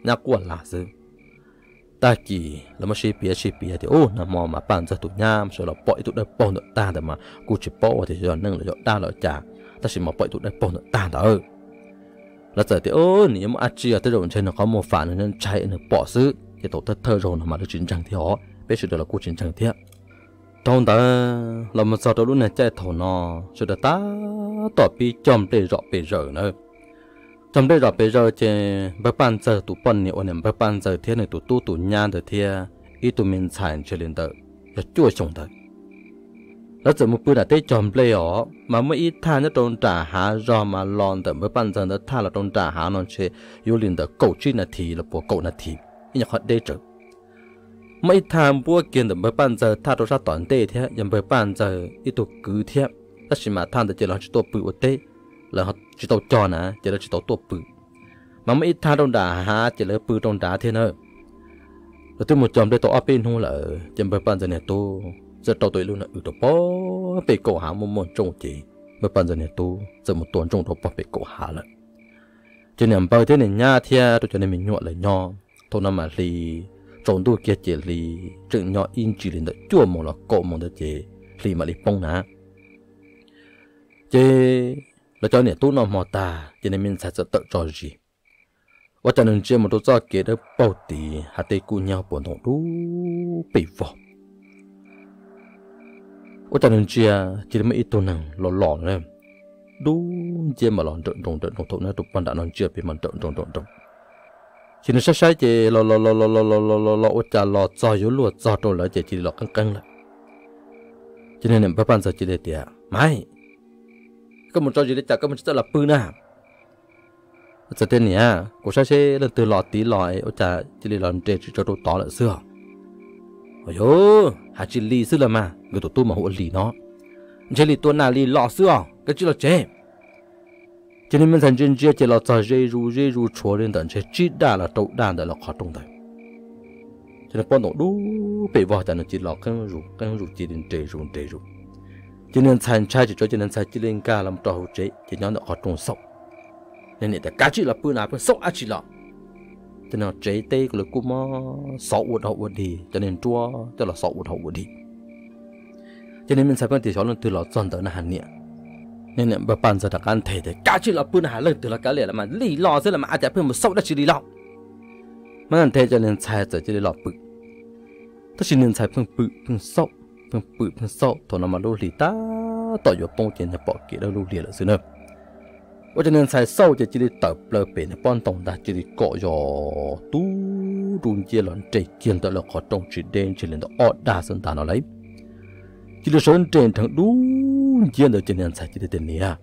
Nyab quaj lag xwb. Tag kis lawv muab sib piav sib piav tias, Ub, nag hmo mas Paj Ntxawg tus nyab sawv los pom ib tug dawb paug ntawm tag ntawd mas kuj tsis paub tias yog neeg los yog dab los cas, tab sis mas pom ib tug dawb paug ntawm tag ntawd. Lawv txawm tias, Ub, nws yuav muaj dab tsi os, tej zaum ntshe nws qhov muaj fam nws ntshai nws pom xwb. Ces thaum thawj thawj zaug no mas lawv tsis ntseeg thiab os, peb sawv daws los kuj tsis ntseeg thiab. Dhau ntawd los mus txog rau lub niag caij thaum no, sawv daws tab tom pib cog nplej zom pes zaws na. Cog nplej zom pes zaws ces npawg Paj Ntxawg tus poj niam uas niam npawg Paj Ntxawg thiab nws tus tub tus nyab ntawd thiab ib tug me ntxhais ntshe li ntawm yog cuaj xyoos ntawd. Lawv txawm mus pw nram teb cog nplej os, mas muaj ib thaj nyob rau nram hav zog mas los ntawm npawg Paj Ntxawg ntawd thaj los rau nram hav no ntshe yuav li ntawm kaum tsib nas this los puas kaum nas this, ib nyuag qhov deb tsawv. Muaj ib thaj npuab kiag ntawm npawg Paj Ntxawg thaj rau sab tom ntej thiab yog npawg Paj Ntxawg ib tug kwv thiab, tab sis mas thaj ntawd ces lawv tsis tuaj pw ua teb, lawv tsis tau cog na ces lawv tsis tau tuaj pw. Mas muaj ib thaj rau nram hav ces lawv pw rau nrad thiab na. Lawv twb mus cog nplej tau ob peb hnub lawm ces npawg Paj Ntxawg niag tub txawm rau tau ib lub nws rau pog pem kaum hav muaj muaj ntsooj ces npawg Paj Ntxawg niag tub txawm mus tua ntsooj rau pog pem kaum hav lawm. Ces niam npawg thiab niam nyab thiab rau cov niag me nyuam lawv nyob. Thaum no mas hli, tsaus ntuj kiag ces hli tseem nyob ib ntsis li ntawm cuaj moos los kaum moos ntawd ces hli mam li poob na. Ces lawv cov niam tub noj hmo tag ces niag me ntxhais txawm tawm tso zis, ua cas nws ntsia mus rau txoj kev dawb paug tid hav teb kub hnyiab puas ntoo dub pes vog. Ua cas nws ntsia cia li muaj ib tug neeg los los na, dub nciab mas los nrawm nroos nrawm nroos, thaum nws rau pog nram no ntsia pem mas nrawm nroos nrawm nroos. Ces nws saib saib ces los los los los los los los los ua cas los txog yuav luag txog rau lawv ces cia li los qeeb qeeb lawm. Ces niag niam npawg Paj Ntxawg cia li tias, Maiv, koj mus tso zis li cas koj mus tsis txawj los pw na? Txawm tias, Niam, kuv saib seb leej twg los tid los ua cas cia li los nres tsis tsawv rau tod lawm xwb os. Yus, hais tsis li xwb los mas, nkawd tus tub mas hu ua Lis no, ntshe Lis tua nas Lis los xwb os, koj cia li los tsev. Ces niag me ntxhais ntsia ntsia ces los txog ze zus ze zus tshuav li ntawm ntshe tsib daj los rau daj ntawm lawv qhov rooj ntawd. Ces nws pob ntoo dub pes vog tas nws cia li los qeeb zus qeeb zus cia li nres zus nres zus. Ces niag ntxhais ntshai tsis tsawv ces niag ntxhais cia li nkag los rau hauv tsev ces nyob ntawm qhov rooj xauj. Niag niam tias, Kav tsij los pw na, pheej xauj dab tsi los? Ces no tsev teb lawv kuj muab xov ua dog ua dig, cov niag nruab coj los xov ua dog ua dig. Ces niag me ntxhais pheej tias, Xyov leej twg los txog ntawd na has niam. Niag niam npawg Paj Ntxawg rov qab nthe tias, Kav tsij los pw na, has leej twg los kav liam los mas, Lis los xwb los mas, ua cas pheej mus xauj dab tsi li los? Mas nthe ces niag ntxhais txawm cia li los pw. Tab sis niag ntxhais pheej pw pheej xauj, pheej pw pheej xauj, thaum no mas lub hli tab tom yuav poob ces niag pom kev dawb lub hli lawm xwb na. Ua cas niag ntxhais xauj ces cia li tawm plaws pem niag pob ntoo ntag, cia li kom yos tub dub nciab los nres kiag ntawm lawv qhov rooj tsis deb ntshe li ntawm ob daj xwb ntag no lauj. Cia li sawv nres nrheev dub nciab ntawd ces niag ntxhais cia li tias,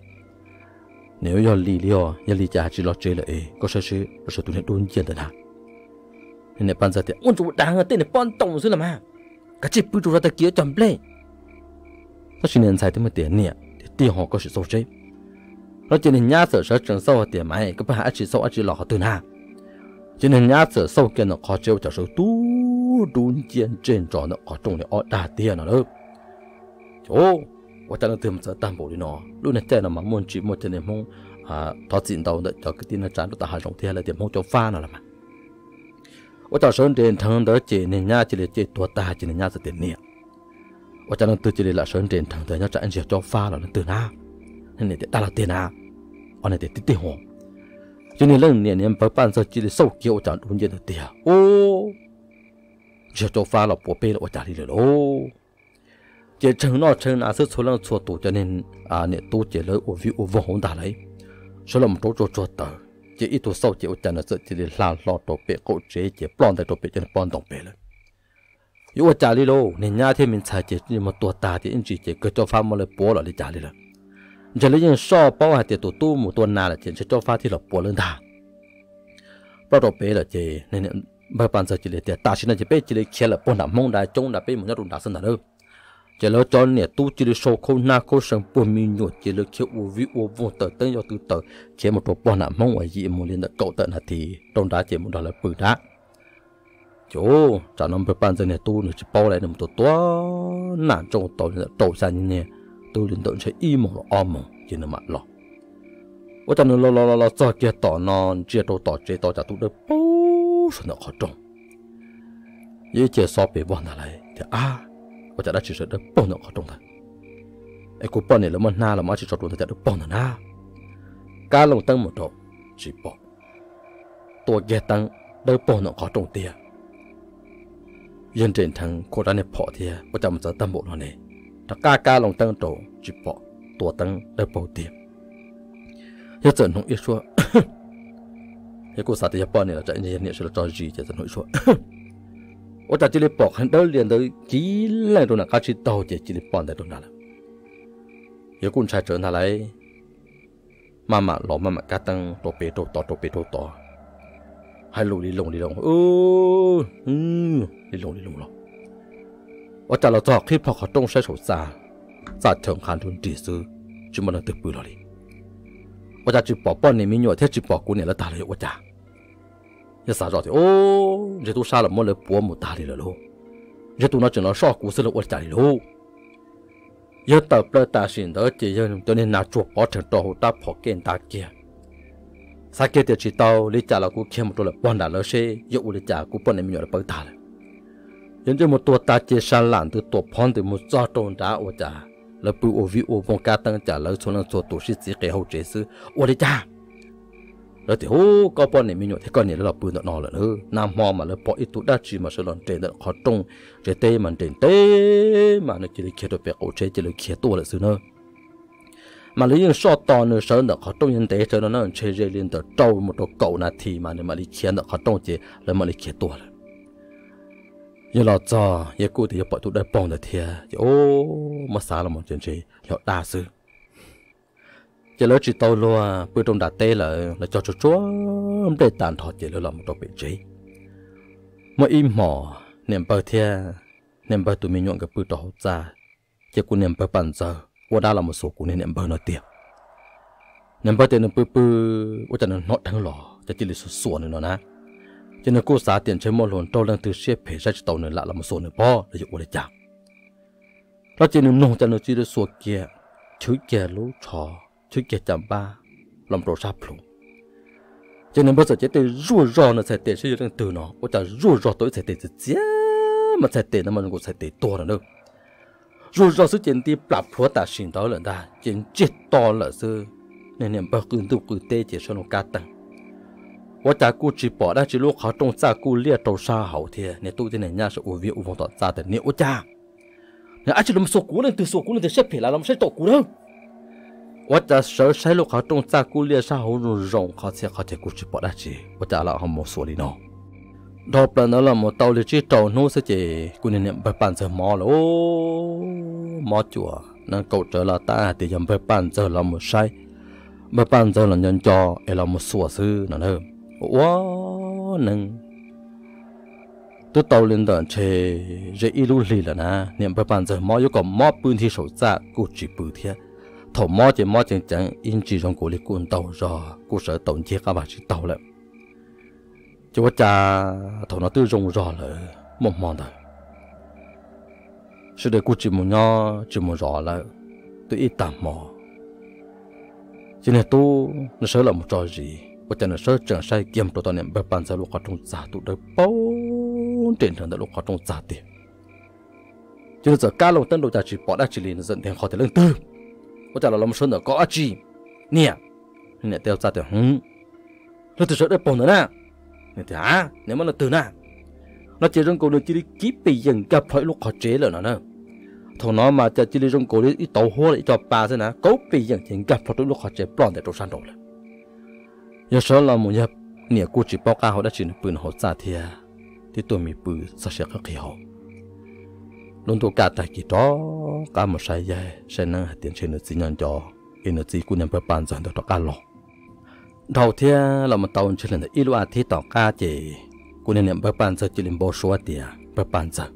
Niam, nws yuav yog Lis li os, yog Lis cas tsis los tsev lawm es koj saib seb los sawv tus niag dub nciab ntawd na. Niam Paj Ntxawg tias, Ua ntsuav dag, tej niag pob ntoo xwb los mas, kav tsij pw tsuas zov tag kis cog nplej. Tab sis niag ntxhais twb muaj tias, Niam, tiag tiag ho koj sim xauj seb. Los ces niag nyab txawm sawv tsees xauj tias, Maiv, koj pheej hais dab tsi xauj dab tsi los qhov twg na? Ces niag nyab txawm xauj kiag ntawm qhov tsev ua cas sawv tub dub nciab ntsej ntsog ntawm qhov rooj li ob daj tiag no lauj. Ua cas leej twg mas txawv tag npaum li no? Lub niag caij no mas muaj ntsis muaj cov niag Hmoob thov txim ntau ntawm cov kwv tij neej tsa nyob tom hav zoov thiab lawv tias Hmoob caub fab no los mas. Ua cas sawv nres nrheev ntawd ces niag nyab cia li cej tuag tag ces niag nyab txawm tias, Niam, ua cas leej twg cia li lam sawv nres nrheev ntawd, nyob tsam ntsis yog caub fab los leej twg na? Niam tias, Dag los tiag na? Ob niag tias, Tiag tiag ho. Ces niag leej niam niag npawg Paj Ntxawg cia li xauj kiag ua cas dub nciab ntawd tiag, Ub, ntsis yog caub fab los puas peb los ua cas li lawm lauj? Ces tshee noj tshee hnav xwb, txhua leej txhua tus cov niam tub ces lawv ua vij ua voog hauv ntag lauj. Sawv los mus rau tsuag tsuag taws, ces ib tug xauj ces ua cas nws txawm cia li hla hlo rau pem qaum tsev ces ploj ntais rau pem cov niag pob ntoo pem lawm. Yuav ua cas li lauj, niag nyab thiab me ntxhais ces mus tuag tag tias ib ntsis ces kawg cob fab muab lawv puav los li cas li lawm. Ntshe lawv yeej soj paub hais tias tus tub mus tua nas lawm ces ntshe cob fab thiaj los puav lawv ntag. Ploj rau pem lawm ces npawg Paj Ntxawg cia li tias tam sim no ces peb cia li khiav lawm, puag nram Hmoob nrad coob nrad, peb mus nyob rau nrad xwb ntag nawb. Ces lawv cov niam tub cia li sau khaub hnab khaub seev puag me nyuam ces lawv khiav ua vij ua voog taws teeb yog tw taws khiav mus rau puag nram Hmoob uas yim mus li ntawm kaum tawm nas this rau nrad ces mus nrog lawv pw nrad. Ces tsam no npawg Paj Ntxawg niag tub nws tsis paub li, nws mus tua tua nas ntsoo tau li ntawm rau xya niag, twb li ntawm ntshe ib moos los ob moos ces nws mam los. Ua cas nws los los los los txog kiag tom no ntsia rau tom tsev tau cas tub dawb paug sawv ntawm qhov rooj. Yog ib ce xob pes vog ntag lauj, tias ab, ua cas dab tsi sawv dawb paug ntawm qhov rooj ntag? Es kuv poj niam lawv muab hnab los mas dab tsi tso rau ntawd cas dawb paug ntawd na? Kab loo teeb mus rau, tsis pom. Tua kiag teeb, dawb paug ntawm qhov rooj tiag. Yawg nres nrheev khuam rab niag phom thiab ua cas mus txawv tag npaum no ne. Rov qab kab loo teeb rau tsis pom, tua teeb dawb paug tiag. Yawg txawm hnov ib suab, yawg kuj xav tias yog poj niam los tsam yog niam sawv los tso zis ces txawm hnov ib suab, ua cas cia li pom qhov dawb lias ntawd kiv leej rau nram qab tsib taug ces cia li poj ntais rau nrad lawm. Yawg kuj ntshai tsawv ntag lauj, maj mam los maj mam kab teeb rau pem rau tod rau pem rau tod, hais lus li loo li loo, li loo li loo los. Ua cas los txog qhib plho qhov rooj saib saum txaj, txaj chaw nqha nrug nrig xwb, tsis muaj leej twg pw los li. Ua cas tsis pom poj niam me nyuam thiab tsis pom kuv niam lawv tag li, ua cas? Yawg xav zoj tias, ntshe tub sab los muab lawv puav mus tag li lawm lauj. Ntshe tus no tseem los soj kuv xwb los ua li cas li lauj. Yawg tawm plaws tam sim ntawd ces yawg cov niag nas tsuag pov rhees rau hauv rab phom kej nta kiag. Xav kiag tias tsis tau li cas los kuv khiav mus rau lawm pog nram lawv seb yog ua li cas kuv poj niam me nyuam lawv pawv tag lawm. Yawg ntsej muag tuag tag ces sa lam ntws tuam phov ntws mus txog rau nrad ua cas lawv pw ua vij ua voog kab teeb cas lawv txhua leej txhua tus sib txiv qe hauv tsev xwb, ua li cas? Lawv tias, hub, koj poj niam me nyuam thiab koj niam lawv los pw ntawm no lawm na. Nag hmo mas lawv pom ib tug dab tsi mas sawv los nres ntawm qhov rooj, tsev teb mas nres ntev mas nws cia li khiav rau pem qaum tsev ces lawv khiav tuaj lawm xwb na. Mas lawv yeej soj tos nws sawv ntawm qhov rooj yeej ntev tsawv no na, ntshe ze li ntawm rau mus rau kaum nas this mas nws mam li khiav ntawm qhov rooj ces lawv mam li khiav tuaj lawm. Yawg los txog yawg kuj tias yawg pom tus dawb paug ntawd thiab ces, o, muab xav los mus ces ntshe yog dab xwb. Ces lawv tsis tau luag pw rau nram teb lawm, lawv cog tsuag tsuag nplej tas nrho ces lawv los mus rau pem tsev. Muaj ib hmos niam npawg thiab niam npawg tus me nyuam nkawd pw rau hauv txaj, ces kuv niam npawg Paj Ntxawg ua dab los mus xuas kuv niag niam npawg no tiag. Niam npawg tias nws pw pw ua cas nws hnov dheev los ces cia li xuas xuas nws no na. Ces nws kuj xav tias ntshe muaj hluas nraug leej twg siab phem saib tsis tau nws lam los mus xuas nws pob los yog ua li cas. Los ces nws mloog cas nws cia li xuas kiag, chwv kiag lub tsho, chwv kiag caj npab los rau sab plhu. Ces niam npawg txawm cev tes zuaj zog nws txhais tes saib yog leej twg no, ua cas zuaj zog tau ib txhais tes txias txias, mas txhais tes no mas zoo nkaus txhais tes tuag no na. Zuaj zog xwb ces nti plam plhuav tam sim ntawd lawm ntag, ces ntsiag to lawm xwb. Niag niam npawg qw ntuj qw teb ces sawv los kab teeb. Ua cas kuj tsis pom dab tsi, lub qhov rooj txaj kuj liaj rau sab hauv thiab. Niag tub thiab niag nyab sawv ua viag ua voog tom txaj tias, niam, ua cas? Niag, ab tsi los xuas kuv, leej twg xuas kuv, leej twg siab phem lawm los saib rau kuv na. Ua cas sawv saib lub qhov rooj txaj kuj liaj sab hauv zoo zoo, qhov txhia qhov chaw kuj tsis pom dab tsi, ua cas los ho mus xuas li no. Dhau plaws ntawd los mus tau li tsib rau hnub xwb ces kuv niag niam npawg Paj Ntxawg mob lawm, mob cuam nees kaum tsawv los tab hais tias yog npawg Paj Ntxawg los mus saib, npawg Paj Ntxawg los nco nco es los mus xuas xwb no na. Ua ua neeb twb tau li ntawm ntshe ze ib lub hlis lawm na, niam npawg Paj Ntxawg mob yuav kom mob pw nthi saum txaj kuj tsis pw thiab. Thaum mob ces mob ceev ceev ib ntsis zoo nkaus li kuj ntaug zog kuj sawv tau ncig qab vag tsis taug lawm. Ces ua cas thaum no twb zoo zog lawm muaj hmo ntawd, sawv daws kuj tsis mus nyob tsis mus zov lawm, twb ib tag hmo. Ces niag tub nws sawv los mus tso zis, ua cas nws sawv tsees saib kiag mus rau tom niam npawg Paj Ntxawg lub qhov rooj txaj, tus dawb paug nres nrheev ntawm lub qhov rooj txaj tiag. Ces nws txawm kab loo teeb rau cas tsis pom dab tsi li, nws txawm nthe qho tias, leej twg? Ua cas los los sawv ntawm ko dab tsi? Niam, niam teb txaj tias, hwv, leej twg sawv dawb paug ntawd na? Nws tias, a, niam, muaj leej twg na? No ces zoo nkaus nws cia li kiv pes yees nkag plho ib lub qhov tsev lawm no na. Thaum no mas cas cia li zoo nkaus li ib tauv huab los ib co pa xwb na, kauv pes yeem ces nkag plho rau lub qhov tsev ploj ntais rau sab nraud lawm. Yog sawv los mus yog niam kuj tsis paub qab hau dab tsi, nws pw nws hauv txaj thiab tib tug me pw txog siav qhib qhib hau. Lub ntuj kaj tag kis rov qab mus saib yaig saib neeb hais tias ntshe nws txiv nyob nco, es nws txiv kuj niag npawg Paj Ntxawg ntawd rov qab los. Dhau thiab los mus tau ntshe li ntawm ib lub as thiv tom qab ces kuv niag niam npawg Paj Ntxawg cia li npau suav tias npawg Paj Ntxawg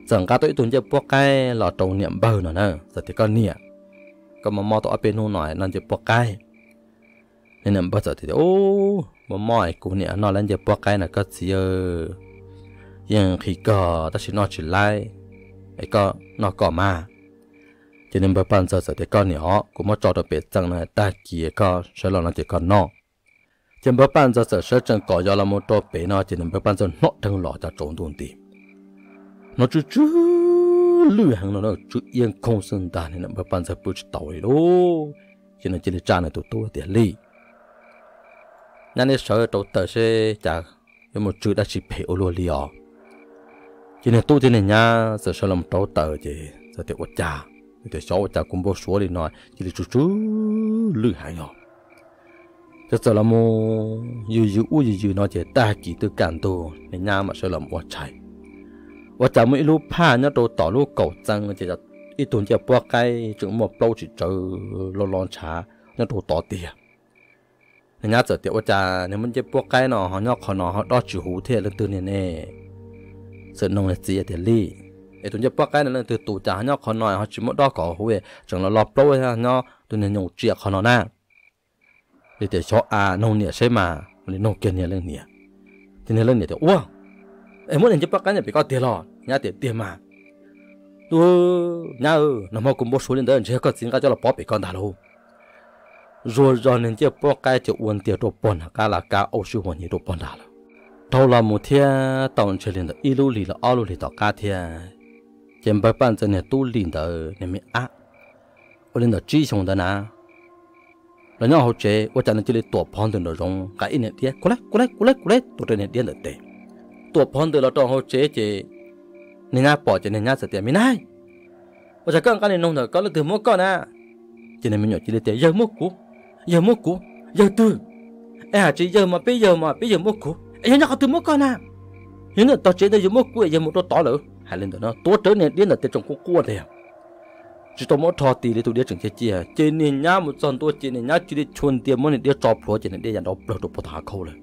txawm nqa tau ib tug ncej puab qaib los rau niam npawg no na, txawm tias koj niam, koj mob mob tau ob peb hnub no noj ncej puab qaib. Niam npawg txawm tias, Ub, mob mob es kuv niam noj lawm ncej puab qaib no koj txiv, yeej nqhis kawg tab sis noj tsis laib, es koj noj koj mas. Ces niag npawg Paj Ntxawg txawm tias koj niam os, kuv muab tso rau pem txee no tag kis koj sawv los no ces koj noj. Ces npawg Paj Ntxawg txawm sawv tsees kom yos los mus rau pem no ces niag npawg Paj Ntxawg hnov dheev los cas tsaus ntuj nti, hnov tsw tsw lwj heev no tsw iab nkhooj xwb ntag, niag npawg Paj Ntxawg pw tsis tau li lauj. Ces nws cia li tsa nws tus tub tias, Lij, nyab neb sawv rau taws seb cas yuav mus tsw dab tsi phem ua luaj li os. Ces niag tub thiab niag nyab txawm sawv los rau taws ces txawm tias ua cas, tias xyov ua cas kuv npau suav li no cia li tsw tsw lwj heev os. Ces txawm los mus yws yws ub yws yws no ces tag kis twb kaj ntug, niag nyab mam sawv los ua tshais. Ua cas muaj ib lub phaj nyob rau tom lub kaum txee ces ib tug ncej puab qaib tseem muaj plaub tsis tsawv lo lo ntshav nyob rau tod tiag. Niag nyab txawm tias ua cas niag ncej puab qaib no ho nyob qhov no ho dob tsis huv thiab leej twg niag ne? Txawm noog niag txiv tias, Lij, es tus ncej puab qaib no leej twg tus cas ho nyob qhov no ho tsis muab dob kom huv, tseem lo lo plaub nyob tus niag nyoos tsiam qhov no na? Li tias xyov a, noog niam seb mas, li noog kiag niag leej niam. Ces niag leej niam tias, Ua, es muab niag ncej puab qaib no pem koj tiag los? Nyab tias, Tiag mas. Tus nyab, nag hmo kuv npau suav li ntawd ntshe yog koj txiv nqa coj los pov pem koj ntag lauj. Zuag zog niag ncej puab qaib ces ua ntiag rau pog nram qab las kab, ua sib huas nyiv rau pog nrad lawm. Dhau los mus thiab tau ntshe li ntawm ib lub hlis los ob lub hlis tom qab thiab, ces npawg Paj Ntxawg niag tub Lis ntawd niag me ab, ua li ntawm tsib xyoos ntawd na, los nyob hauv tsev ua cas nws cia li tuam phov ntws nraum zoov nqa ib niag diab kuv lab kuv lab kuv lab kuv lab tuaj rau niag diab ntawm tes. Tuam phov ntws los rau hauv tsev ces niag nyab pom ces niag nyab txawm tias, Me nab, ua cas koj nqa niag noog ntawm koj leej twg muab koj na? Ces niag me nyuam cia li tias, Yawg muab kuv, yawg muab kuv, yawg twg? Es hais tsis yawg mas peb yawg mas peb yawg muab kuv, es yog nyob qhov twg muab koj na? Yog nyob tog tsev ntawd yawg muab kuv es yawg mus rau tod lawm. Hais li ntawd no tuav rawv niag diab ntawm tes tseem quaj quaj tiag, tsis tau muab rho ti li, tus diab tseem cia cia. Ces niag nyab mus txog ntua ces niag nyab cia li chua ntiag muab niag diab tso plhuav ces niag diab ya nrov plawg rau puag tom hav khaub lawm.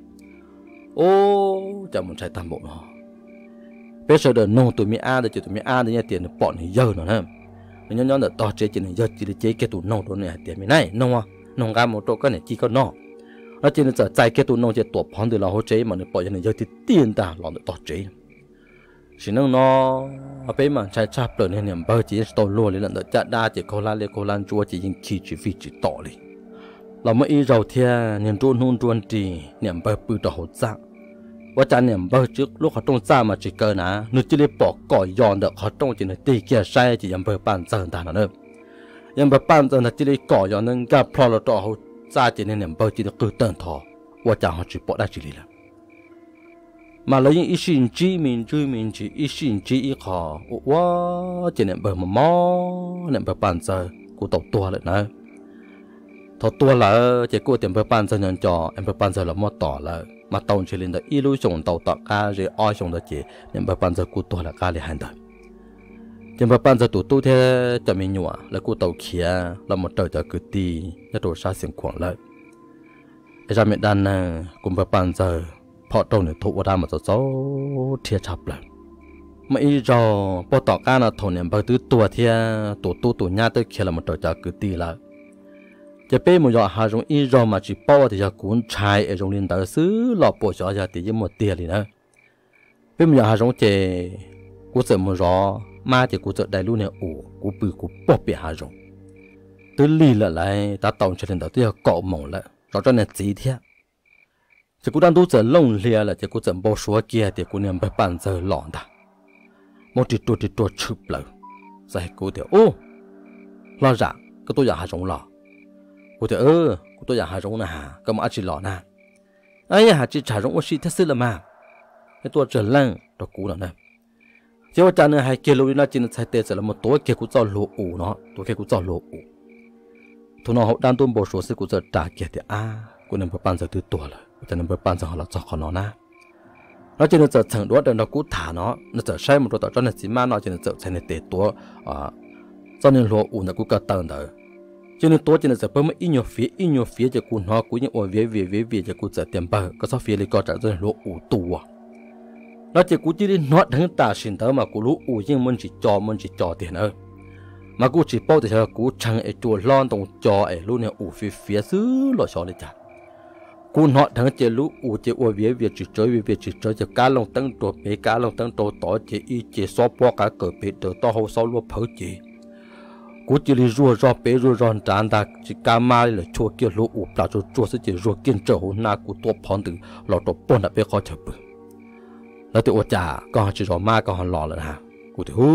Ub, cas mus ntshai tag npaum no. Peb sawv daws noog tus me ab ntawd ces tus me ab ntawd yeej tias nws pom nws yawg no na. Nws nyob nyob ntawm tog tsev ces nws yawg cia li cev kiag tus noog rau nws hais tias, Me nab, noog, noog nqa mus rau koj niam ci koj noj. No ces nws txawm txais kiag tus noog ces tuam phov ntws los hauv tsev mas nws pom yog nws yawg tiag tiag ntag los ntawm tog tsev. Sim neej no peb mas ntshai tshaj plaws, niag niam npawg ces yeej tsis tau luag li lawm, ntawm caj dab ces khaub hlab liab khaub hlab ntsuab ces yeej khi tsis fij tsis tom li. Los muaj ib zaug thiab niag nruab hnub nruab nrig niam npawg pw rau hauv txaj. Ua cas niam npawg tsis lub qhov rooj txaj mas tsis kaw na, nws cia li pom kom yos ntawm qhov rooj ces nws tig kiag saib ces yog npawg Paj Ntxawg ntag no na. Yog npawg Paj Ntxawg ntag cia li kom yos ntawd nkag plho los rau hauv txaj ces niag niam npawg cia li qw tawg ntho, ua cas ho tsis pom dab tsi li lawm. Mas lawv yeej ib sij ntsib me ntsis me ntsis ib sij ntsib ib qho ua ua ces niam npawg mob mob, niam npawg Paj Ntxawg kuj tau tuag lawm na. Thaum tuag lawm ces kuj tias npawg Paj Ntxawg nyob nco es npawg Paj Ntxawg los muab tom lawm mas tau ntshe li ntawd ib lub xyoos ntau tom qab ze ob xyoos ntawd ces niam npawg Paj Ntxawg kuj tuag lawm qab li hais ntawd. Ces npawg Paj Ntxawg tus tub thiab cov me nyuam lawv kuj tau khiav los mus raws cov kwv tij nyob rau sab Xeev Khuam lawm. Es zaj me dab neeg kuv npawg Paj Ntxawg phom raug nws thuv ua dab mas txaus txaus rhiab tshaj plaws. Muaj ib zaug puag tom qab no thaum niam npawg twb tuag thiab tus tub tus nyab twb khiav los mus raws cov kwv tij lawm, ces peb mus yos hav zoov ib zaug mas tsis paub tias yog kuv ntshai es zoo li ntawd xwb los puas xyov yog tias yeej muaj tiag li na. Peb mus yos hav zoov ces kuv txawm mus zov mab ces kuv txawm dai lub niag uas kuv pw kuv puag pem hav zoov. Twb lig lawm lawv tav tau ntshe li ntawd twb yog kaum moos lawm, zov tsob niag txiv thiab. Ces kuv rab ntub txawm looj hlias lawm ces kuv txawm npau suav kiag tias kuv niag npawg Paj Ntxawg los ntag, muab ris ruag ris ruag tshwm plaws. Txawm hais kuv tias, Ub, Hlob Zam, koj tuaj yos hav zoov los? Kuv tias, Kuv tuaj yos hav zoov na has, koj mus dab tsi los na? Yog hav tsis tsham zoov ua si thiab xwb los mas, nej tuaj tsawg leej rau kuv no na. Ces ua cas nws hais kiag lus li no ces nws txhais tes txawm los tuav kiag kuv txoj hlua us no, tuav kiag kuv txoj hlua us. Thaum no hauv dab ntub npau suav xwb kuv txawm ras kiag tias, Ab, kuv niag npawg Paj Ntxawg twb tuag lawm, ua cas niag npawg Paj Ntxawg ho los txog qhov no na? No ces nws txawm txheem duab raws nrog kuv tham no, nws txawm saib mus rau tom tsob niag txiv mab no ces nws txawm txhais niag tes tuav txoj niag hlua us ntawm kuv ko taw ntawd. Ces nws tuav ces nws txawm pawg muab ib nyuag fiav ib nyuag fiav ces kuv hnov kuv yeej ua viav vias viav vias ces kuv txawm tias, Npawg, koj txhob fiav li ko tsam txoj niag hlua us tu. No ces kuv cia li hnov dheev tam sim ntawd mas kuv lub us yeej muaj ntsis co muaj ntsis co tiag na. Mas kuj tsis paub tias xyov kuv tshee es cua hlob ntoo co es lub niag us fiav fiav xwb los xyov li cas. Kuv hnov dheev ces lub us ces ua viav vias tsis tsawv viav vias tsis tsawv ces kab looj teeb rau pem kab looj teeb rau tod ces ib ce xob pob qav kaws pem raws taub hau xob luab phawv ces kuv cia li zuag zog pem zuag zog nrad ntag tsis kab mab li lawm, chua kiag hlua us plas tsuag tsuag xwb ces zuag kiag ntsawm hauv hnab kuv tuaj phov ntws los rau puag nram peb qhov chaw pw. Lawv tias, Ua cas koj ho tsis zov mab koj ho los lawm na? Kuv tias, Hu,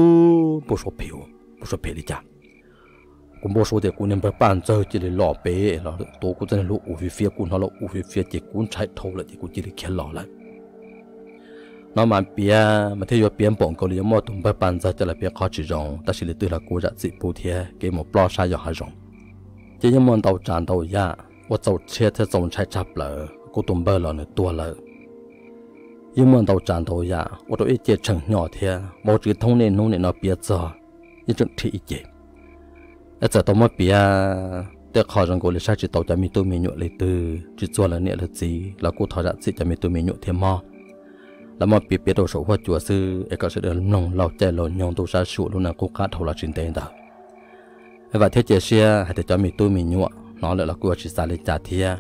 npau suav phem, npau suav phem li cas? Kuv npau suav tias kuv niag npawg Paj Ntxawg cia li los pem los tuav kuv txoj niag hlua us fiav fiav, kuv hnov los us fiav fiav ces kuv ntshai dhau lawm ces kuv cia li khiav los lawm. No mas piav mas thiaj yuav piav npaum nkaus li yuav muaj tus npawg Paj Ntxawg coj los piav qhov tsis zoo, tab sis li twg los kuv zam txim pub thiab kev mus plob sab yog hav zoov. Ces yeej muaj ntau tsav ntau yam ua txaus rhiab thiab txaus ntshai tshaj plaws, kuv tus npawg los nws tuag lawm. Yeej muaj ntau tsav ntau yam ua rau ib ce tshee hnyo thiab, vauv tsis thoob niaj hnub nim no piav txog yeej tseem rhiab ib ce. Es txawm tau muab piav tej qho zoo nkaus li saib tsis taus cov me tub me nyuam li twg, tsis txuag lawv niam lawv txiv los kuj thov zam txim cov me tub me nyuam thiab mog. Los muab piav piav rau saum huab cua xwb es kom sawv daws mloog laug caij laug nyoog ntuj sab suam lub neej qub qab dhau los tsis ntev ntawd. Vam thiab cia siab hais tias cov me tub me nyuam hnov lawm los kuj yuav tsis xav li cas thiab.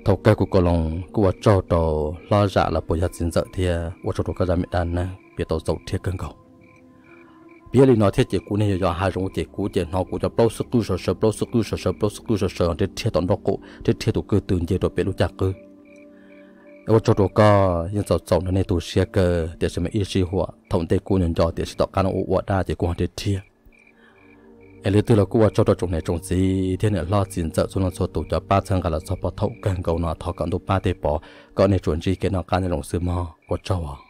Thaum kawg kuv Koos Loos kuj ua tsaug rau hlob Zam los puas yog txiv ntxawm thiab ua tsaug rau koj zaj me dab neeg piav tau txaus rhiab kawg nkaus. Piav li no thiab ces kuv niag yos yos hav zoov ces kuv ces hnov kuv cov plaub xub qwb sawv sawv, plaub xub qwb sawv sawv, plaub xub qwb sawv sawv, rhiab rhiab tom nraub qaum, rhiab rhiab tus kwj tw nce rau pem lub caj qwb. Ua tsaug rau koj yeej txaus txaus nrog nej tu siab kawg, tiam sis mas ib sij huam thaum ntej kuj nco nco tiam sis tom qab no ua ua dab ces kuj ho rhiab rhiab. Es li twg los kuj ua tsaug rau tsoom niam tsoom txiv thiab niam hlob txiv ntxawm txhua leej txhua tus cov pab txhawb nqa los txog puag thaum kawg nkaus no, thov kom ntuj pab tej pov kom nej tsuas ntsib kev noj qab nyob zoo xwb mog, ua tsaug os.